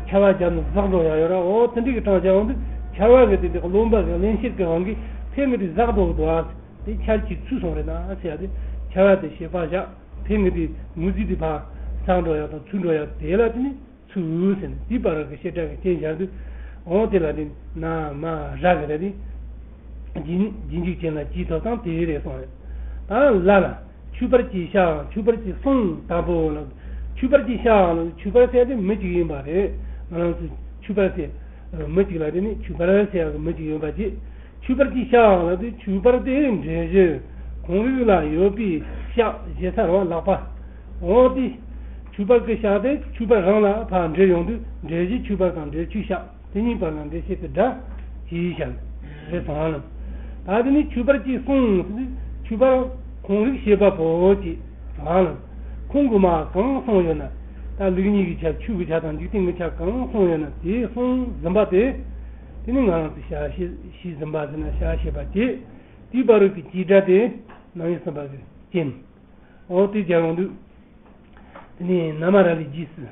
ཆར་པ་བརྒྱབ་ནས་ཟག་འགྲོ་ཡ་ཡོད་ར། འོ་དེ་འདྲའི་གི་གྲངས་ཀྱང་འོང་དུས་ཆར་པ་གི་དེ་འདྲའི་རློན་པ་གི་བརླན་གཤེར་གི་དབང་གིས་ཕན་གི་དེ་ཟག་འགྲོ་གི་འདུག་ཨ། དེ་ཆར་གྱི་ཚུལ་སོང་རེད་ན་ཟེར་ཡ་དེ་ཆར་པ་དེ་བཤད་པ་བཞག་ཕན་གི་དེ་ངོས་འཛིན་དེ་ཕར་ཟག་འགྲོ་ཡ་དང་ཚུལ་འགྲོ་ཡ་དེ་ལ་དེ་ནས། ཚུལ་ཟེར་ནས་དེའི་བར་གྱི་བཤད་སྒྲ་གི་རྐྱེན་སྦྱར་དུས། འོ་དེ་ལ་དེ་ན་མ་ར་གི་ར་དེ། རྗེས་རྗེས་འཇུག་ཅན་ལ་གྱིས་ཐོབ་དང་དེ་རེད་གསུངས་རེད། ད་ལ་ལ། ཆོས་པར་གྱིས་ཤག་ཆོས་པར་གྱིས་གསུངས་དང་པོ་ལ། ཆོས་པར་གྱིས་ཤག་ལ་ཆོས་པར་ཟེར་དེ་མི་གཅིག་ཡིན་པ་རེད། ང་རང་ཚོ་ཆོས་པར་ཟེར། མི་གཅིག་ལ་དེ་ནི་ཆོས་པར་ཟེར་གི་མི་གཅིག་ཡོད་པ་གཅིག་ཆོས་པར་གྱིས་ཤག་ལ་དེ་ཆོས་པར་དེ་འགྲེལ་བཞི་གོང་རིགས་ལ་ཡོད་པའི་ཤག་ཞེ་ས་ར་བ་ལག་པ། འོ་དེ། ཆོས་པར་གྱི་ཤག་དེ་ཆོས་པར་རང་ལ་ཕར་འབྲེལ་ཡོང་དུས་འགྲེལ་བཞི་ཆོས་པར་དང་འགྲེལ་ཆོས་ཤག་དེ་གཉིས་བར་ལ་འགྲེལ་བཤད་ཀྱི་སྒྲ་གྱིས་ཤག་རེད་སོང་ལ། ད་དེ་ནི་ཆོས་པར་གྱིས་གསུངས་ཟེར་དུས་ཆོས་པར་ཁོང་རིག་བྱེད་པ་པོ་ཅིག་རང་ལ་ཁོང་གི་མ་གང་གསུངས་ཡོད་ན། ད་ལུགས་གཉིས་ཀྱི་ཆ་ཆོས་ཀྱི་ཆ་དང་འཇིག་རྟེན་གྱི་ཆ་གང་གསུངས་ཡོད་ན་དེ་གསུངས་ཟིན་པ་དེ། དེ་ནི་ང་རང་ཚོ་ཤག་ཤེས་ཤེས་ཟིན་པ་ཟེར་ན་ཤག་ཤེས་པ་དེ། དེའི་བར་རུ་གི་གྱིས་སྒྲ་དེ་རྣམ་དབྱེ་གསུམ་པ་གི་རྐྱེན། འོ་དེ་སྦྱར་ཡོང་དུས། དེ་ནས་ན་མ་ར་ལས་རྗེས་སུ།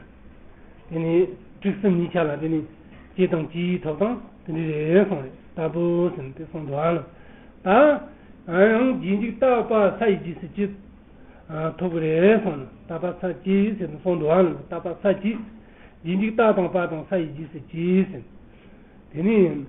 དེ་ནས་དྲུག་གསུམ་གཉིས་ཆ་ལ་དེ་ནས་གྱིས་དང་གྱིས་ཐོབ་དང་དེ་འདྲ་རེད་གསུངས་རེད། ལྟ་བུ་ཟེར་ནས་དེ་གསུངས་འདུག་ཨ་ལ། ད་ཡང་རྗེས་འཇུག་ཏ་པ་ས་ཡི་རྗེས་སུ་གྱིས་ཐོབ་གི་རེད་གསུངས་ནས་ཏ་པ་ས་གྱིས་ཟེར་ནས་གསུངས་འདུག་ཨ་ལ། ཏ་པ་ས་གྱིས། རྗེས་འཇུག་ཏ་དང་པ་དང་ས་ཡི་རྗེས་སུ་གྱིས་ཟེར། དེ་ནས།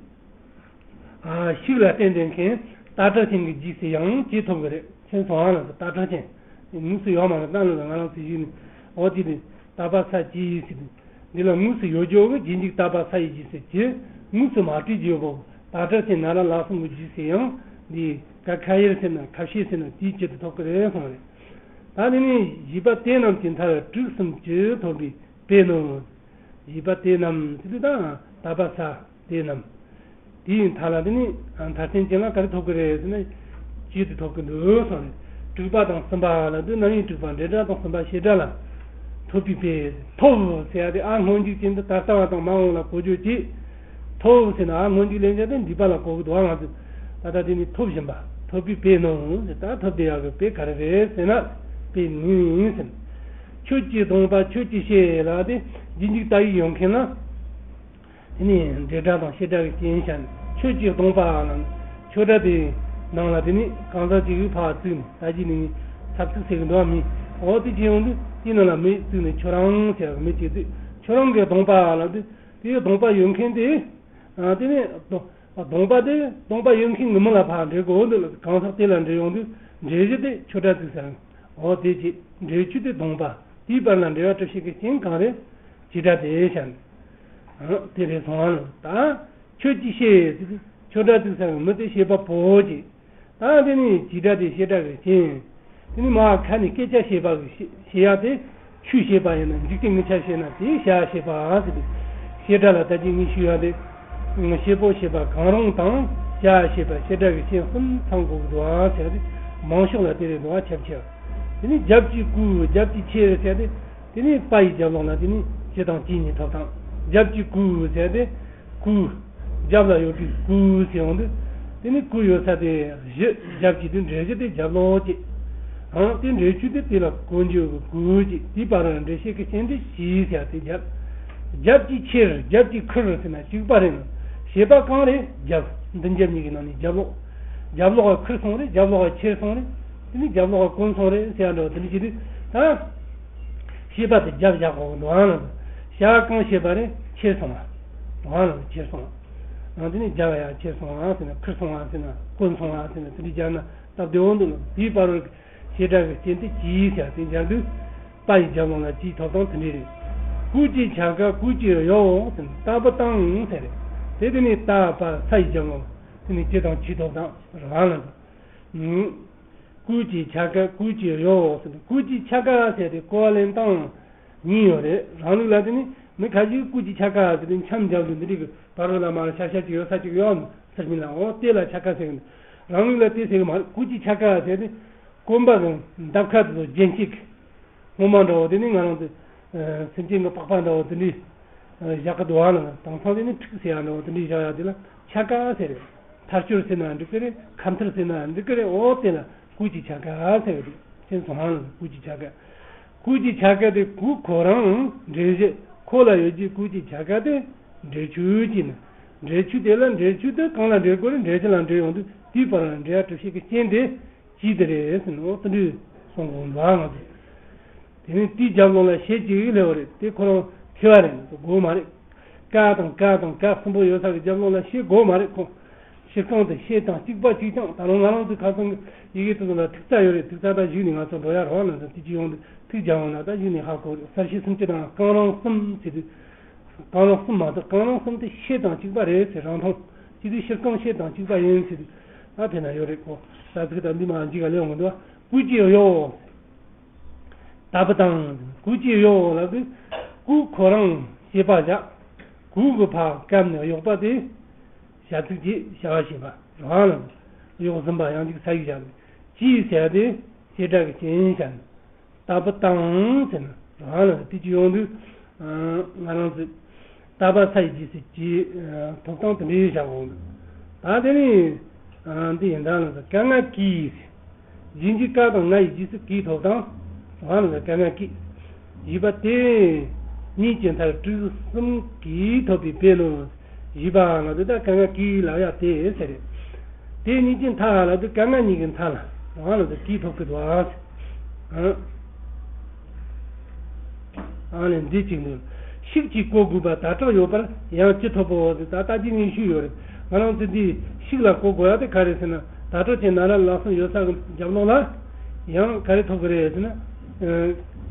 ཨ་ཤིག་ལ་བརྟེན་ཏེ་མཁན་ཏ་དྲག་ཅན་གྱི་རྗེས་སུ་ཡང་གྱིས་ཐོབ་གི་རེད། མཁྱེན་སོང་ཨ་ལ་ཏ་དྲག་ཅན། དངོས་སུ་ཡོད་མ་རེད་ད་ལ་ང་རང་ཚོ་ཡུལ་ནི། འོ་དེ་ནི་ཏ་པ་ས་གྱིས་ཟེར་དུས། འདི་ལ་དངོས་སུ་ཡོད་རྒྱུ་གི་རྗེས་འཇུག་ཏ་པ་ས་ཡི་རྗེས་སུ་གྱིས། དངོས་སུ་མ་བྲིས་རྒྱུ་བོ་ཏ་དྲག་ཅན་ན་ར་ལ་གསུམ་གྱི་རྗེས་སུ་ཡང་འདི་ཀ་ཁ་ཡེར་ཟེར་ན་ཁ་ཤས་ཟེར་ན་དེའི་གྱིས་དུ་ཐོབ་གི་རེད་གསུངས་རེད། ད་དེ་ནི་བཞི་པ་དེ་རྣམས་ཀྱི་མཐར་དྲུག་གསུམ་གྱིས་ཐོབ་པའི་དཔེ་ནི། བཞི་པ་དེ་རྣམས་ཟེར་དུས་ད་ཏ་པ་ས་དེ་རྣམས། དེའི་མཐའ་ལ་དེ་ནི་མཐར་ཐེན་ཅན་ལ་ག་རེ་ཐོབ་ཀྱི་རེད་ཟེར་ན། གྱིས་དུ་ཐོབ་ཀྱི་འདུག་གསུངས་ནས་དྲུག་པ་དང་གསུམ་པ་ལ་དེ་རྣམ་དབྱེ་དྲུག་པ་འབྲེལ་སྒྲ་དང་གསུམ་པ་བྱེད་སྒྲ་ལ་ཐོབ་པའི་དཔེ། ཐོབ་ཟེར་ཡ་དེ་ཨ་སྔོན་འཇུག་ཅན་དུ་ད་ལྟ་བ་དང་མ་འོངས་ལ་གོ་རྒྱུ་གཅིག་ཐོབ་ཟེར་ན་ཨ་སྔོན་འཇུག་ལེན་བྱ་དེ་འདི་པ་ལ་གོ་གི་འདུག་ཨ་ང་ཚོས་ད་ལྟ་དེ་ནི་ཐོབ་བཞིན་པ་ཐོབ་པའི་དཔེ་ནི་ཟེར། ད་ཐོབ་བསྡད་ཡག་གི་དཔེ་ག་རེ་རེད་ཟེར་ན་དཔེ་ནི་ཟེར། ཁྱོད་ཀྱིས་གདོང་པ་ཁྱོད་ཀྱིས་བཤད་ལ་དེ་རྗེས་འཇུག་ཏ་ཡིག་ཡོད་མཁན་ལ། དེ་ནས་འབྲེལ་སྒྲ་དང་བྱེད་སྒྲ་གི་རྐྱེན་བྱས་ནས་ཁྱོད་ཀྱིས་གདོང་པ་ལ་ཁྱོད་སྒྲ་དེའི་ནང་ལ་དེ་ནི་གང་ཟག་ཅིག་གིས་ཕར་བཙུགས་ནས་ད་ཅི་ནི་ཚབ་ཚིག་ཟེར་གི་འདུག་བ་མིན། འོ་དེ་ཅི་ཡོང་དུས་དེའི་ནང་ལ་མི་བཙུགས་ནས་ཁྱོད་རང་ཟེར་གི་མི་བྱེད་དུས་ཁྱོད་རང་གི་གདོང་པ་ལ་དེ་དེའི་གདོང་པ་ཡོད་མཁན་དེ། དེ་ནི་གདོང་པ་དེ་གདོང་པ་ཡོད་མཁན་གི་མི་ལ་ཕར་འབྲེལ་གི་འོ་འདི་ལ་གང་ཟག་དེ་ལ་འབྲེལ་ཡོང་དུས་འབྲེལ་གཞི་དེ་ཁྱོད་སྒྲ་བཙུགས་ཟེར། འོ་དེ་ཅི་འབྲེལ་ཆོས་དེ་གདོང་པ་དེའི་བར་ལ་འབྲེལ་བ་གྲུབ་བྱེད་ཀྱི་རྐྱེན་གང་རེད། བྱེད་སྒྲ་དེ་བྱས་ནས། དེ་རེད་སོང་ཨ་ལ་ད། ཁྱོད་ཀྱིས་བཤད་ཟེར་དུས་ཁྱོད་སྒྲ་བཙུགས་ཟེར་མི་དེ་བཤད་པ་པོ་ཅིག་ཨ་དེ་ནི་བྱེད་སྒྲ་དེ་བྱེད་སྒྲ་གི་རྐྱེན། དེ་ནི་མ་ཁ་ནས་སྐད་ཆ་བཤད་པ་གི་བཤད་ཡ་དེ། ཆོས་བཤད་པ་ཡིན་ན་འཇིག་རྟེན་གྱི་ཆ་བཤད་ན་དེ་བྱ་བྱེད་པ་ཟེར་ཏེ། བྱེད་སྒྲ་ལ་ད་ཅི་ངས་ཞུས་ཡ་དེ། བྱེད་པོ་བྱེད་པ་གང་རུང་དང་བྱ་བྱེད་པ་བྱེད་སྒྲ་གི་རྐྱེན་གསུམ་ཚང་དགོས་ཀྱི་འདུག་ཨ་ཟེར་ཏེ། མང་ཤོས་ལ་དེ་རེད་འདུག་ཨ་ཁྱབ་ཆེ་བ། དེ་ནི་རྒྱབ་ཀྱི་གུ་རྒྱབ་ཀྱི་ཆེར་ཟེར་ཏེ། དེ་ནི་པ་ཡི་རྒྱབ་ལོགས་ལ་དེ་ནི་ཅི་དང་ཅི་གཉིས་ཐོབ་དང་། རྒྱབ་ཀྱི་གུ་ཟེར་ཏེ། གུ། རྒྱབ་ལ་ཡོད་པའི་གུ་ཟེར་ཡོང་དུས། དེ་ནི་གུ་ཡོད་ས་དེ་གཞི་རྒྱབ་ཀྱི་དེ་འགྲེལ་གཞི་དེ་རྒྱབ་ལོགས་ཀྱི། ཨང་དེ་འགྲེལ་ཆོས་དེ་དེ་ལ་གོ་འགྱུར་གྱི་གུ་ཀྱི་དེའི་བར་ལ་འགྲེལ་བཤད་ཀྱི་རྐྱེན་དེ་གྱི་ཟེར་དེ་རྒྱབ། རྒྱབ་ཀྱི་ཁྱེར་རྒྱབ་ཀྱི་ཁུར་ཟེར་ན་གཅིག་པ་རེད། བྱེད་པ་གང་རེད་རྒྱབ། མདུན་རྒྱབ་གཉིས་ཀྱི་ནང་ནས་རྒྱབ་ལོགས། རྒྱབ་ལོགས་ལ་ཁུར་སོང་རེད། རྒྱབ་ལོགས་ལ་ཁྱེར་སོང་རེད། དེ་ནི་རྒྱབ་ལོགས་ལ་གོན་སོང་རེད་ཟེར་ཡ་འདྲ་བ་དེ་འདྲ་བྱེད་དུས་ད། བྱེད་པ་དེ་རྒྱབ་བཞག་གོ་འདུག་ཨང་ལ། བྱ་བ་གང་བྱེད་པ་རེད་ཁྱེར་སོང་བ། འདུག་ཨང་ལ་ཁྱེར་སོང་བ། ཨང་དེ་ནི་རྒྱབ་ཡ་ཁྱེར་སོང་བ་ཟེར་ན་ཁུར་སོང་བ་ཟེར་ན་གོན་སོང་བ་ཟེར་ན་དེ་འདྲ་སྦྱར་ན་སྟབས་བདེ་བོ་འདུག་ལ། དེའི་བར་བར་གྱི་བྱེད་སྒྲ་གི་རྐྱེན་དེ་གྱི་ཟེར་དེ་སྦྱར་དུས། པ་ཡི་རྒྱབ་ལོགས་ལ་གྱི་ཐོབ་སྟངས་དེ་འདྲ་རེད། ཀུ་ཅི་བྱ་ཀ་ཀུ་ཅི་ཡོ་ཟེར་ན་ལྟ་བུ་དང་ཟེར་རེད། དེ་དེ་ནི་ལྟ་བ་ས་ཡི་རྒྱབ་ལོགས་དེ་ནི་གྱི་དང་གྱི་ཐོབ་སྟངས་རང་ལ་འདུག་ཀུ་ཅི་ཆ་ཀ་ཀུ་ཅི་ཡོ་ཟེར་ཏེ། ཀུ་ཅི་ཆ་ཀ་ཟེར་ཏེ་ཀོ་བ་ལེན་སྟངས་གཉིས་ཡོད་རེད། རང་ལུགས་ལ་དེ་ནི་མི་ཁ་ཅིག་ཀུ་ཅི་ཆ་ཀ་ཟེར་ཏེ་འཆམ་རྒྱབ་ཏུ་འདི་འདྲའི་གི་བར་རོ་ལ་མར་ཤ་ཤ་ཅིག་ཡོད་ས་ཅིག་ཡོད་ཟེར་མིན་ལ། འོ་དེ་ལ་ཆ་ཀ་ཟེར་གི་འདུག་རང་ལུགས་ལ་དེ་ཟེར་གི་མ་རེད། ཀུ་ཅི་ཆ་ཀ་ཟེར་ཏེ་གོམ་པ་གི་འདབ་ཁ་དེ་ཚོ་རྒྱན་གཅིག་སྔོན་མ་འདྲ་བོ་དེ་ནི་ང་རང་ཚོ་སེམས་ཅན་གྱི་པགས་པ་འདྲ་བོ་དེ་འདྲའི་བཞག་གི་འདུག་ཨ་ལ། དེང་སང་དེ་ནི་ཕྲུག་ཟེར་ཡ་འདྲ་བོ་དེ་འདྲའི་བཞག་ཡ་དེ་ལ་ཆ་ཀ་ཟེར་རེད། ཐལ་སྐྱོར་ཟེར་ན་འགྲིག་གི་རེད། ཁ་མཐུར་ཟེར་ན་འགྲིག་གི་རེད། འོ་དེ་ལ་ཀུ་ཅི་ཆ་ཀ་ཟེར་གི་འདུག་ཁྱེད་ཚོ་ཧང་ལ་ཀུ་ཅི་ཆ་ཀ། ཀུ་ཅི་ཆ་ཀ་དེ་གུ་ཁོ་རང་འགྲེལ་གཞི་ཁོ་ལ་ཡོད་ཀྱི་ཀུ་ཅི་ཆ་ཀ་དེ་འགྲེལ་ཆོས་ཀྱི་ན། འགྲེལ་ཆོས་དེ་ལ་འགྲེལ་ཆོས་དེ་གང་ལ་འགྲེལ་དགོས་རེད། འགྲེལ་གཞི་ལ་འགྲེལ་ཡོང་དུས་དེའི་བར་ལ་འགྲེལ་བ་གྲུབ་བྱེད་ཀྱི་རྐྱེན་དེ། གྱི་དེ་རེད་ཟེར་ནོ་དེ་འདྲའི་གསུང་དགོས་འདུག་ང་ཚོ། དེ་ནི་དེའི་རྒྱབ་ལོགས་ལ་ཞེས་གཅིག་སླེབས་པ་རེད། དེ་ཁོ་རང་ཁེ་བ་རེད། དགོས་མ་རེད། ཀ་དང་ཀ་དང་ཀ་གསུམ་པོ་ཡོད་ས་གི་རྒྱབ་ལོགས་ལ་ཞེས་དགོས་མ་རེད་ཁོ། སྤྱིར་བཏང་དུ་ཞེས་དང་གཅིག་པ་གཅིག་རྐྱང་། ད་རུང་ང་རང་ཚོའི་ཁ་སང་གི་ཡི་གེ་དེ་ཚོ་ལ་ཐིག་རྩ་ཡོད་རེད། ཐིག་རྩ་ད་གཞུག་ནས་ང་ཚོ་འགྲོ་ཡ་རོགས་ལ་ཟེར། དེ་ཅི་ཡོང་དུས་ཐིག་རྒྱག་འོང་ན་ད་གཞུག་ནས་ཧ་གོ་རེད། གསལ་བྱེད་སུམ་ཅུ་དང་རྐང་རང་གསུམ་ཟེར་དུས། རྐང་རང་གསུམ་མ་གཏོགས་རྐང་རང་གསུམ་དེ་ཞེས་དང་གཅིག་པ་རེད་ཟེར། རང་མཐོང་། ཅི་དུས་སྤྱིར་བཏང་ཞེས་དང་གཅིག་པ་ཡིན་ཟེར་དུས། ད་དེ་ན་ཡོད་རེད་ཁོ། ད་ཚིག་ད་འདི་མ་འཇིག་ག་ལས་འོང་འདུག་ཀུ་ཅི་ཡོ། ལྟ་བུ་དང་། ཀུ་ཅི་ཡོ་ལབ་དུས། ཀུ་ཁོ་རང་ཞེས་པ་བཞག་ཀུ་གི་ཕ་སྐབས་ནས་གཡོག་པ་དེ། བྱ་ཚིག་གི་བྱ་བ་བྱེད་པ་རང་ལ། གཡོག་ཟིན་པ་ཡང་ཅིག་ས་ཡིག་བཞག་ནས། ཅི་ཟེར་ཏེ། བྱེད་སྒྲ་གི་རྐྱེན་བྱ་ནས། ལྟ་བུ་དང་ཟེར་ན་རང་ལ་དེ་ཅི་ཡོང་དུས། ང་རང་ཚོས་ལྟ་བ་ས་ཡི་རྗེས་སུ་ཀྱི་ཐོབ་ཐང་དེ་འདྲའི་བཞག་འོང་དུས། ད་དེ་ནི་འདི་ཡིན་ད་ལ་ཀ་ང་ཀི། རྗེས་འཇུག་ཀ་དང་ང་ཡི་རྗེས་སུ་ཀི་ཐོབ་དང་། རང་ལ་ཀ་ང་ཀི། བཞི་པ་དེ། གཉིས་ཀྱི་མཐར་དྲུག་གསུམ་གིས་ཐོབ་པའི་དཔེ་ནི། བཞི་པ་ལ་དེ་ད་ཀ་ང་ཀི་ལ་ཡ་དེ་ཟེར་རེད། དེ་གཉིས་ཀྱི་མཐའ་ལ་དེ་ཀ་ང་གཉིས་ཀྱི་མཐའ་ལ་རང་ལ་དེ་ཀི་ཐོབ་ཀི་འདུག་ཨ། ཨ་ནི་འདི་གཅིག་འདུག་ཤིག་ཅེས་གོ་དགོས་པ་ད་དྲག་ཡོད་པར་ཡང་ཅི་ཐོབ་པོ་ཟེར། ད་ལྟ་ཅི་ངས་ཞུས་ཡོད་རེད། ང་རང་ཚོ་འདི་ཤིག་ལ་གོ་དགོས་ཡ་དེ་ག་རེ་ཟེར་ན། ད་དྲག་ཅེས་ན་ར་ལ་གསུམ་ཡོད་ས་གི་རྒྱབ་ལོགས་ལ་ཡང་ག་རེ་ཐོབ་གི་རེད་ཟེར་ན།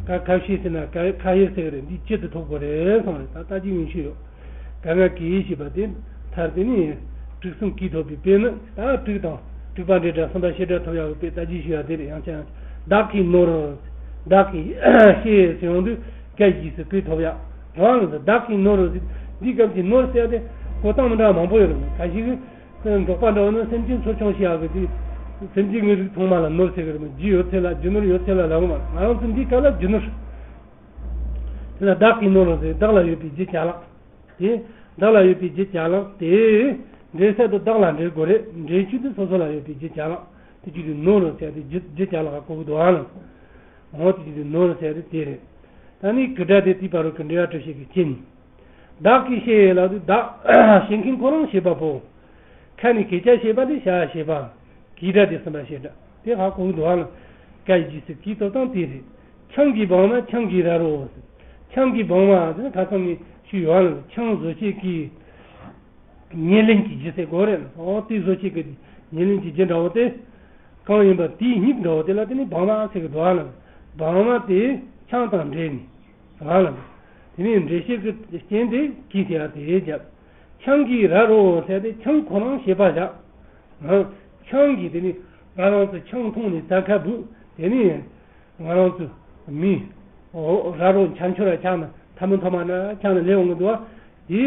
ཀ་ཁ་ཤས་ཟེར་ན་ཀ་ཁ་ཡེ་ཟེར་གི་རེད། འདི་ཅི་དུ་ཐོབ་དགོས་རེད་གསུངས་རེད། ད་ལྟ་ཅི་ངས་ཞུས་ཡོད། ག་ང་གིས་ཞེས་པ་དེ་མཐར་དེ་ནི་དྲུག་གསུམ་གྱིས་ཐོབ་པའི་དཔེ་ནི། ད་དྲུག་དང་དྲུག་པ་འབྲེལ་སྒྲ་གསུམ་པ་བྱེད་སྒྲ་ཐོབ་ཡག་གི་དཔེ་ད་ཅི་ཞུ་ཡ་དེ་རེད། ཡང་ཅང་བདག་གིས་ནོར། བདག་གིས་ཤེས་ཟེར་ཡོང་དུས་སྐད་ཀྱིས་སུ་ཀུན་ཐོབ་ཡག་རང་ལ་བདག་གིས་ནོར་ཟེར། འདིའི་སྐབས་ཀྱི་ནོར་ཟེར་ཡ་དེ་གོ་སྟངས་མི་འདྲ་བ་མང་པོ་ཡོད་རེད། ཁ་ཤས་ཀྱིས་འབྲོག་པ་འདྲ་བོ་ནི་སེམས་ཅན་འཚོ་སྐྱོང་བྱེད་ཡག་གི་དེ་སེམས་ཅན་གྱི་རིགས་ཚང་མ་ལ་ནོར་ཟེར་གི་རེད་མོད། རྒྱུ་ཡོད་ཚད་ལ་རྒྱུ་ནོར་ཡོད་ཚད་ལ་ལབ་གི་མ་རེད། ང་རང་ཚོ་འདིའི་སྐབས་ལ་རྒྱུ་ནོར། དེ་ལ་བདག་གིས་ནོར་ཟེར། བདག་ལ་ཡོད་པའི་རྒྱུ་ཅ་ལག་དེ། བདག་ལ་ཡོད་པའི་རྒྱུ་ཅ་ལག་དེ། འགྲེལ་ས་དེ་བདག་ལ་འགྲེལ་དགོས་རེད། འགྲེལ་ཆོས་དེ་སོ་སོ་ལ་ཡོད་པའི་རྒྱུ་ཅ་ལག་དེ་གཅིག་གི་ནོར་ཟེར་དེ་རྒྱུ་རྒྱུ་ཅ་ལག་ག་གོ་གི་འདུག་ཨ་ལ། འོ་དེ་གཅིག་གི་ནོར་ཟེར་དེ་དེ་རེད། ད་ནི་གི་སྒྲ་དེ་དེའི་བར་རོ་གི་འབྲེལ་བ་གྲུབ་བྱེད་ཀྱི་རྐྱེན། བདག་གིས་ཤེས་ལབ་དུས་བདག་བཤད་མཁན་ཁོ་རང་བྱེད་པ་པོ། ཁ་ནས་སྐད་ཆ་བཤད་པ་དེ་བྱ་བྱེད་པ། གི་སྒྲ་དེ་གསུམ་པ་བྱེད་སྒྲ་དེ་ཧ་གོ་གི་འདུག་ཨ་ལ། ཀ་ཡི་རྗེས་སུ་གི་ཐོབ་སྟངས་དེ་རེད། ཆང་གི་སྦང་མ་ཆང་གི་ར་རོ་ཟེར། ཆང་གི་སྦང་མ་ཟེར་ན་ཁ་སང་ངས་ཞུས་ཡོད་ཨ་ལ། ཆང་བཟོ་བྱེད་ཀྱི་ཉེར་ལེན་གྱི་རྒྱུ་ཟེར་དགོས་རེད། འོ་དེ་བཟོ་བྱེད་ཀྱི་ཉེར་ལེན་གྱི་རྒྱུ་འདྲ་བོ་དེ་གང་ཡིན་པ་དེའི་མིང་འདྲ་བོ་དེ་ལ་དེ་ནི་སྦང་མ་ཟེར་གི་འདུག་ཨ་ལ། སྦང་མ་དེ་ཆང་དང་འབྲེལ་ནས་ཨ་ལ། དེ་ནི་འགྲེལ་བཤད་ཀྱི་རྐྱེན་དེ་གི་ཟེར་ཡ་དེ་རྒྱབ། ཆང་གི་ར་རོ་ཟེར་ཏེ་ཆང་ཁོ་རང་བྱེད་པ་བཞག་ཆང་གི་དེ་ནི་ ང་རང་ཚོ་ཆང་འཐུང་ནས་ད་ཁ་བུད་དེ་ནས་ང་རང་ཚོ་མི་འོ་ར་རོ་འཆམ་ཆོར་ར་ཆགས་ན་ཐ་མི་ཐོ་མ་འདྲ་ཆགས་ན་ལས་འོང་གི་འདུག་བ། དེ་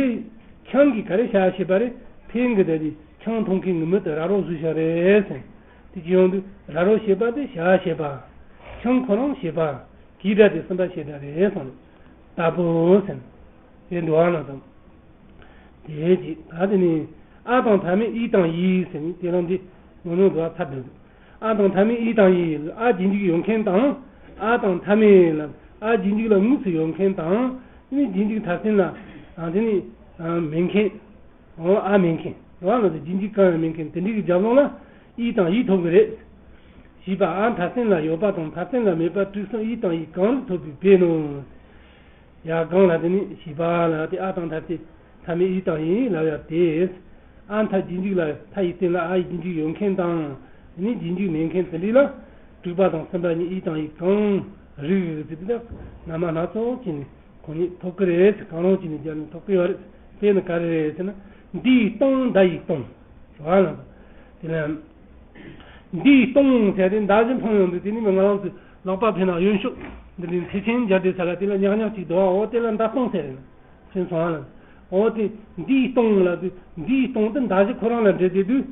ཆང་གིས་ག་རེ་བྱ་བྱེད་པ་རེད། ཕན་གི་ད་དེ་ཆང་འཐུང་མཁན་གི་མི་དེ་ར་རོ་བཟོས་བཞག་རེད་ཟེར། དེ་ཅི་ཡོང་དུས་ར་རོ་བྱེད་པ་དེ་བྱ་བྱེད་པ། ཆང་ཁོ་རང་བྱེད་པ། གིས་སྒྲ་དེ་གསུམ་པ་བྱེད་སྒྲ་རེད་གསུངས་ནས་ལྟ་བུ་ཟེར་ནས་དེ་འདུག་བ་ལ་དང་། དེ་རྗེས་ད་དེ་ནི་ཨ་དང་མཐའ་མེད་ཨི་དང་ཡི་ཟེར་ནས་དེ་རང་འདི་ངོ་ནོ་འདུག་ཐབས་འདུག་ཨ་དང་མཐའ་མེད་ཨི་དང་ཡི་ཨ་རྗེས་འཇུག་ཡོད་མཁན་དང་། ཨ་དང་མཐའ་མེད་ལ་ཨ་རྗེས་འཇུག་ལ་དངོས་སུ་ཡོད་མཁན་དང་། དེ་ནི་རྗེས་འཇུག་མཐར་སེམས་ལ་ཨ་དེ་ནི་མེད་མཁན། འོ་ཨ་མེད་མཁན་འདུག་བ་ལ་དང་རྗེས་འཇུག་གང་ཡང་མེད་མཁན་དེ་འདྲའི་གི་རྒྱབ་ལོགས་ལ་ཨི་དང་ཡི་ཐོབ་གི་རེད། ཞེས་པ་ཨ་མཐར་སེམས་ལ་ཡོད་པ་དང་མཐར་སེམས་ལ་མེད་པ་དྲུག་གསུམ་ཨི་དང་ཡི་གང་རུང་ཐོབ་པའི་དཔེ་ནོ། ཡ་གང་ལ་དེ་ནི་ཞེས་པ་ལ་དེ་ཨ་དང་མཐར་སེམས་མཐའ་མེད་ཨི་དང་ཡི་ལབ་ཡ་དེ། ཨ་མཐའ་རྗེས་འཇུག་ལ་མཐའ་ཡི་སྟེང་ལ་ཨ་ཡི་རྗེས་འཇུག་ཡོད་མཁན་དང་། དེ་ནི་རྗེས་འཇུག་མེད་མཁན་དེ་འདྲ་ལ་དྲུག་པ་དང་གསུམ་པ་གཉིས་ཨི་དང་ཡི་གང་རིགས་ཟེར་དུས་ན་སྣ་མ་སྣ་ཚོགས་ཀྱི་ནི་གོ་ནི་ཐོབ་ཀྱི་རེད། གང་རུང་ཅིག་ནི་རྒྱབ་ནི་ཐོབ་ཀྱི་ཡོད་རེད། དེ་ནི་ག་རེ་རེད་ཟེར་ན། འདི་ཡི་སྟོང་མདའ་ཡི་སྟོང་། རེད་བ་ལ། དེ་ལ། འདི་ཡི་སྟོང་ཟེར་ཏེ་མདའ་གཞུ་འཕངས་ཡོང་དུས་དེ་ནི་མི་ང་རང་ཚོས་ལག་པ་འཕེན་ན་གཡོན་ཕྱོགས་འདི་ནི་མཐེ་ཆེན་སྦྱར་ཏེ་ས་ལ་དེ་ལ་ཉག་ཉག་ཅིག་འདུག་བ། འོ་དེ་ལ་མདའ་སྟོང་ཟེར་རེད། ཕྱིན་སོང་བ་ལ། འོ་དེ་འདི་ཡི་སྟོང་ལ་དུས་འདི་ཡི་སྟོང་དེ་མདའ་གཞུ་ཁོ་རང་ལ་འབྲེལ་ཏེ་དུས།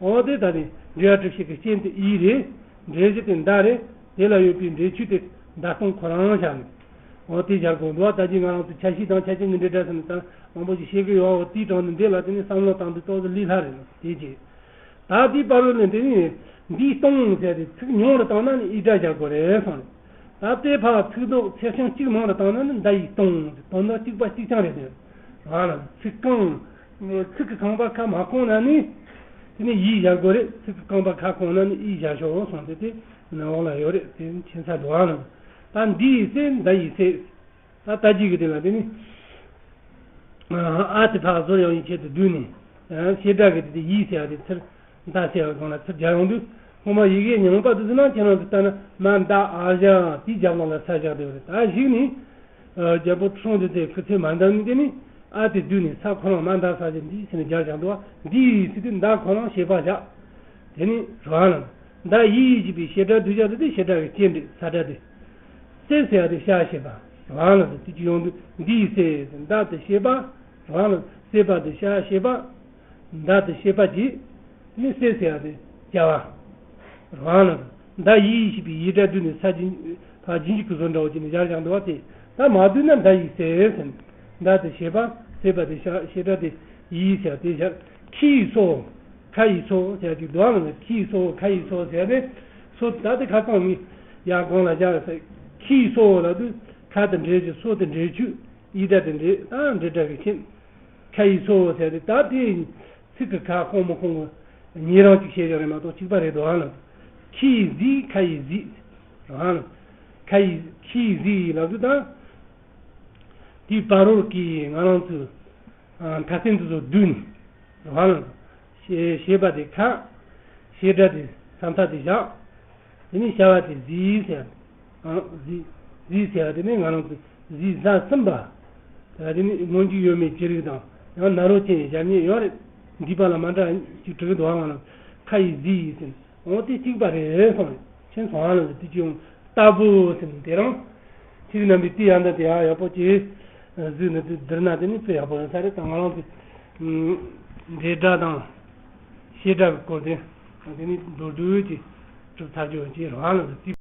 འོ་དེ་ད་ནི་འབྲེལ་བ་གྲུབ་བྱེད་ཀྱི་རྐྱེན་དེ་ཡི་རེད། འབྲེལ་གཞི་དེ་མདའ་རེད། དེ་ལ་ཡོད་པའི་འབྲེལ་ཆོས་དེ་མདའ་སྟོང་ཁོ་རང་བཞག་ནས། འོ་དེ་བཞག་དགོས་འདུག་བ། ད་ཅི་ང་རང་ཚོ་ཆ་ཤས་དང་ཆ་ཤས་ཀྱི་འབྲེལ་སྒྲ་ཟེར་ནས་ད་མང་པོ་ཞིག་བཤད་ཀྱི་ཡོད། འོ་དེའི་དྲང་ནས་འདི་ལ་དེ་ནི་བསམ་བློ་བཏང་དུས་ཏོག་ཙམ་ལས་སླ་རེད། དེ་རྗེས་ད་དེའི་བར་ལ་ནི་དེ་ནི་འདིའི་སྟོང་ཟེར་ཏེ་ཚིག་ཉུང་རུ་བཏང་ན་ནི་ཨི་སྒྲ་བཞག་དགོས་རེད་གསུངས་རེད། ད་དེ་ཕར་ཚིག་རྡོག་ཚེག་ཆུང་གཅིག་མང་དུ་བཏང་ན་ནི་མདའ་ཡི་སྟོང་དོན་དག་གཅིག་པ་གཅིག་རྐྱང་རེད་དེ། རང་ལ་ཚིག་རྐང་། ཚིག་གི་རྐང་པ་ཁ་མ་སྐོང་ན་ནི། དེ་ནི་ཡིད་བཞག་དགོས་རེད། ཚིག་གི་རྐང་པ་ཁ་སྐོང་ན་ནི་ཡིད་བཞག་ཤོག་གསུངས་ཏེ་དེ་ནི་འོག་ལ་ཡོད་རེད། དེ་ནི་ཁྱད་མཚར་འདུག་ཨ་ལ། ད་འདི་ཡི་སེ་མདའ་ཡི་སེ། ད་ལྟ་ཅི་གི་དེ་ལ་དེ་ནི། ཨ་དེ་ཕར་ཟོར་ཡང་ཡིན་ཆེད་དུ་བསྡུས་ནས། ཨ་བྱེད་སྒྲ་གི་དེ་དེ་ཡིས་ཟེར་བ་དེ་ཚུར་མདའ་ཟེར་བ་སྒང་ལ་ཚུར་སྦྱར་ཡོང་དུས་སྔོན་མ་ཡི་གེ་རྙིང་པ་དེ་ཚོ་ན་ཁྱེད་རང་ཚོ་ལྟ་ན་མ་མདའ་ཨ་བཞག་དེའི་རྒྱབ་ལོགས་ལ་ས་བཞག་བསྡད་པ་རེད། ད་གཞུག་ནས། རྒྱལ་པོ་ཁྲི་སྲོང་ལྡེ་བཙན་སྐུ་ཚེ་མ་འདས་ནས་དེ་ནི་ཨ་དེ་བསྡུས་ནས་ས་ཁོ་རང་མ་མདའ་ས་བཞག་འདི་ཟེར་ནས་སྦྱར་བཞག་འདུག་བ། འདི་ཡིས་ཟེར་དུས་མདའ་ཁོ་རང་བྱེད་པ་བཞག་དེ་ནི་རང་ལ། མདའ་ཡིས་ཞེས་པའི་བྱེད་སྒྲ་བསྡུས་བཞག་དེ་དེ་བྱེད་སྒྲ་གི་རྐྱེན་འདྲ་ས་སྒྲ་དེ། སེ་ཟེར་བ་དེ་བྱ་བྱེད་པ། རང་ལ་དེ་ཅི་ཡོང་དུས་འདི་ཡི་སེ། མདའ་དེ་བྱེད་པ། རང་ལ་སེ་པ་དེ་བྱ་བྱེད་པ། མདའ་དེ་བྱེད་པ་གྱིས། དེ་ནི་སེ་ཟེར་བ་དེ་བྱ་བ། རང་ལ་མདའ་ཡིས་ཞེས་པའི་ཡི་སྒྲ་བསྡུས་ནས་ས་རྗེས་ཕར་རྗེས་འཇུག་གི་བཟོ་འདྲ་བོ་བྱས་ནས་སྦྱར་བཞག་འདུག་བ་དེ། ད་མ་བསྡུས་ན་མདའ་ཡིས་སེ་ཟེར། མདའ་དེ་བྱེད་པ། སེ་པ་དེ་བྱ་བྱེད་སྒྲ་དེ་ཡིས་ཟེར་བ་དེ་བཞག་ཁི་ཡིས་སོ། ཁ་ཡིས་སོ་ཟེར་བ་ཅིག་འདུག་བ། ཁི་ཡིས་སོ་ཁ་ཡིས་སོ་ཟེར་བ་དེ། སོ་ད་དེ་ཁ་གང་ནི་ཡ་གང་ལ་བཞག་ཟེར། ཁི་ཡིས་སོ་ལབ་དུས་ཁ་དེ་འབྲེལ་གྱི་སོ་དེ་འབྲེལ་ཆོས། ཡི་སྒྲ་དེ་འདྲེ་ད་འདྲེ་སྒྲ་གི་ཆེན། ཁ་ཡི་སོ་ཟེར་ཏེ་ད་དེ་ཚིག་གི་ཁ་སྐོང་མི་སྐོང་གི་ཉེ་རང་གཅིག་བཤད་ཡོད་རེད་མ་གཏོགས་གཅིག་པ་རེད་དོ་ཨ་ལ། ཁི་ཡི་ཟི་ཁ་ཡི་ཟི། ཨ་ལ། ཁ་ཡི་ཁི་ཡི་ཟི་ལབ་དུས་ད། དེའི་བར་རོལ་གྱིས་ང་རང་ཚོའི་མཐའ་སེམས་དེ་ཚོ་བསྡུས་ནས། རང་ཞེས་ཞེས་པ་དེ་ཁ། ཞེས་སྒྲ་དེ་ས་མཐའ་དེ་བཞག་དེ་ནས་བྱ་བ་དེ་གཟིགས་ཟེར། ཨང་གཟིགས་གཟིགས་ཟེར་བ་དེ་ནི་ང་རང་ཚོ་གཟིགས་ཟ་ཟིན་པ། དེ་ནི་སྔོན་འཇུག་ཡོད་མེད་ཅི་རིགས་དང་ཡང་ན་རོ་ཅན་ཞབས་གཉིས་ཡོད་རེད། འདི་པ་ལ་མ་འདྲ་ཅིག་བྲིས་འདུག་ཨང་ལ་ཁ་ཡི་གཟིགས་ཟེར། འོ་དེ་གཅིག་པ་རེད་སོང་རེད། ཁྱེད་ཚོ་ཨང་ལ་དེ་ཅི་ཡོང་ལྟ་བུ་ཟེར་ནས་དེ་རང་ཁྱེད་རྣམ་པའི་དེ་ཡང་ད་དེ་ཡང་ཡག་པོ་ཅིག་གཟིགས་ནས་དེ་བསྡུར་ན་དེ་ནི་དཔེ་ཡག་པོ་ཡོད་ས་རེད། ད་ང་རང་ཚོ་འབྲེལ་སྒྲ་དང་བྱེད་སྒྲ་གི་སྐོར་དེ་དེ་ནི་མདོར་བསྡུས་ཀྱིས་གྲུབ་ཚར་རྒྱུ་ཡོད་ཅེས་རང་ལ་རྩིས།